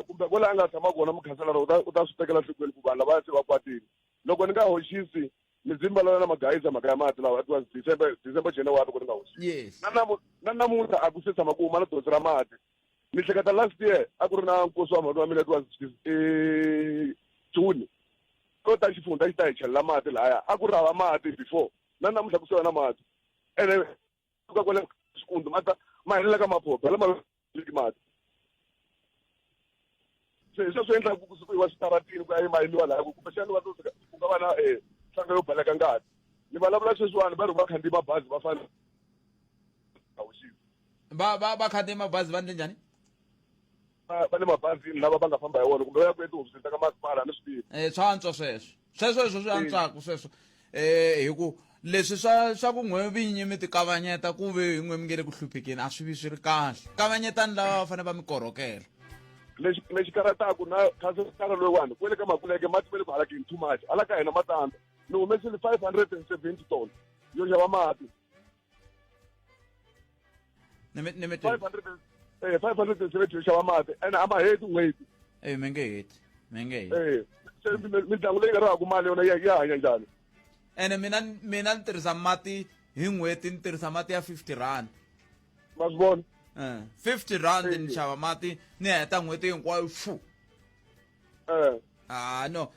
Kumbe kwala a nga tshama kona mukhanselara u ta u ta swi tekela nhlokweni ku vanhu lava se va kwatile loko ni nga hoxisi ni ndzi mbala na magayisa mhaka ya mati lawa it was December December January loko ni nga hoxisi. Yes. Na namu na namuntlha a ku se tshama ku huma na donsi ra mati. Ni hleketa last year a ku ri na nkosi wa mhani wa mina it was June ko ta xifundza xi ta hi chelela mati lahaya a ku ri hava mati before na namuntlha ku se va na mati ene suka kwale xikundzu ma ta ma helela ka maphophe hala ma mati se hi sweswo endlaka ku sukiwa switaratini ku ya yimayimiwa laha kumbexani va ku nga va na nhlanga yo baleka ngati ni vulavula sweswiwani va ri va khandziyi mabazi va fana va va va khandziyi mabazi va ndle njhani va le mabazini lava va nga famba hi wona kumbe va ya ku etihofisini ta ka masipala a ni swi tivi swa antswa sweswo sweswo sweswo swi antswaka sweswo hi ku leswi swa swa ku n'we vinyi mi ti kavanyeta ku ve hi n'we mi nge le ku hluphekeni a swi vi swi ri kahle kavanyetani lava va fanele va mi korhokela lexi lexi karataku na khanselara loyiwani kwele ka makuleke mati ma le ku halakeni too much hala ka hina matandza ni humesile 570 ton yo xava mati ni mi 570 yo xava mati ene a ma heti n'hweti e mi nge heti mi nge heti se mitlangu leyi nga ri haku mali yona ya hanya njhani ene mina mina ni tirhisa mati hi n'hweti ni tirhisa mati ya 50 rand ma swi vona 50 rand ni xava mati ni heta n'hweti hinkwayo fu Ah no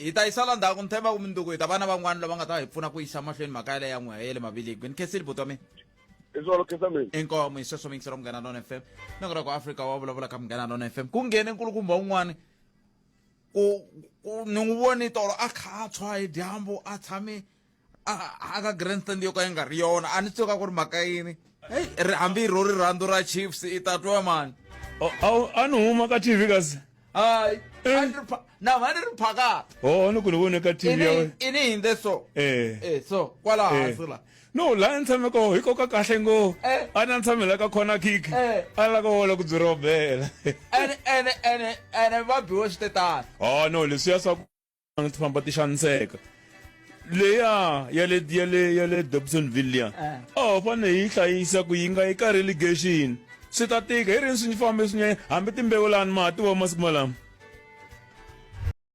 hi ta yisala ndzhaku ni tshemba ku mundzuku hi ta va na van'wana lava nga ta hi pfuna ku yisa mahlweni mhaka yaleyo ya n'we ya le maviligwi ni khensile buti wa mina hi swona khensa mina inkomu hi sweswo miyingiselo Munghana Lona FM na ku ri ku Afrika wa vulavula ka Munghana Lona FM ku nghene nkulukumba un'wana ku ku ni n'wi voni tolo a kha a tshwa hi dyambu a tshame a ka grandstand yo ka yi nga ri yona a ni swi ka ku ri mhaka yini heyi ri hambi ro rirhandzu ra Chiefs i ta twa mani a ni huma ka TV kasi. Hayi, a ni ri pha- na mhani ri phakati. Oh, ni ku ni vone ka TV ya wena. Ini hindze so. Eh. Eh, so kwala Eh. hansi la. No, laha ni tshame koho hi koka kahle ngopfu. Eh. A na ni tshame la ka corner kick. Eh. A la ka wola ku byi rhobela. Ene ene ene ene va biwe swi tetana. Oh no, leswiya swa ku ti famba ti xaniseka. Leya ya le ya le ya le Dobsonville liya. Eh. Oh, fanele hi yi hlayisa ku yi nga yi ka relegation. Swi ta tika hi rini swi fambe swi hambi timbewu lani ma ha tiva masiku malama.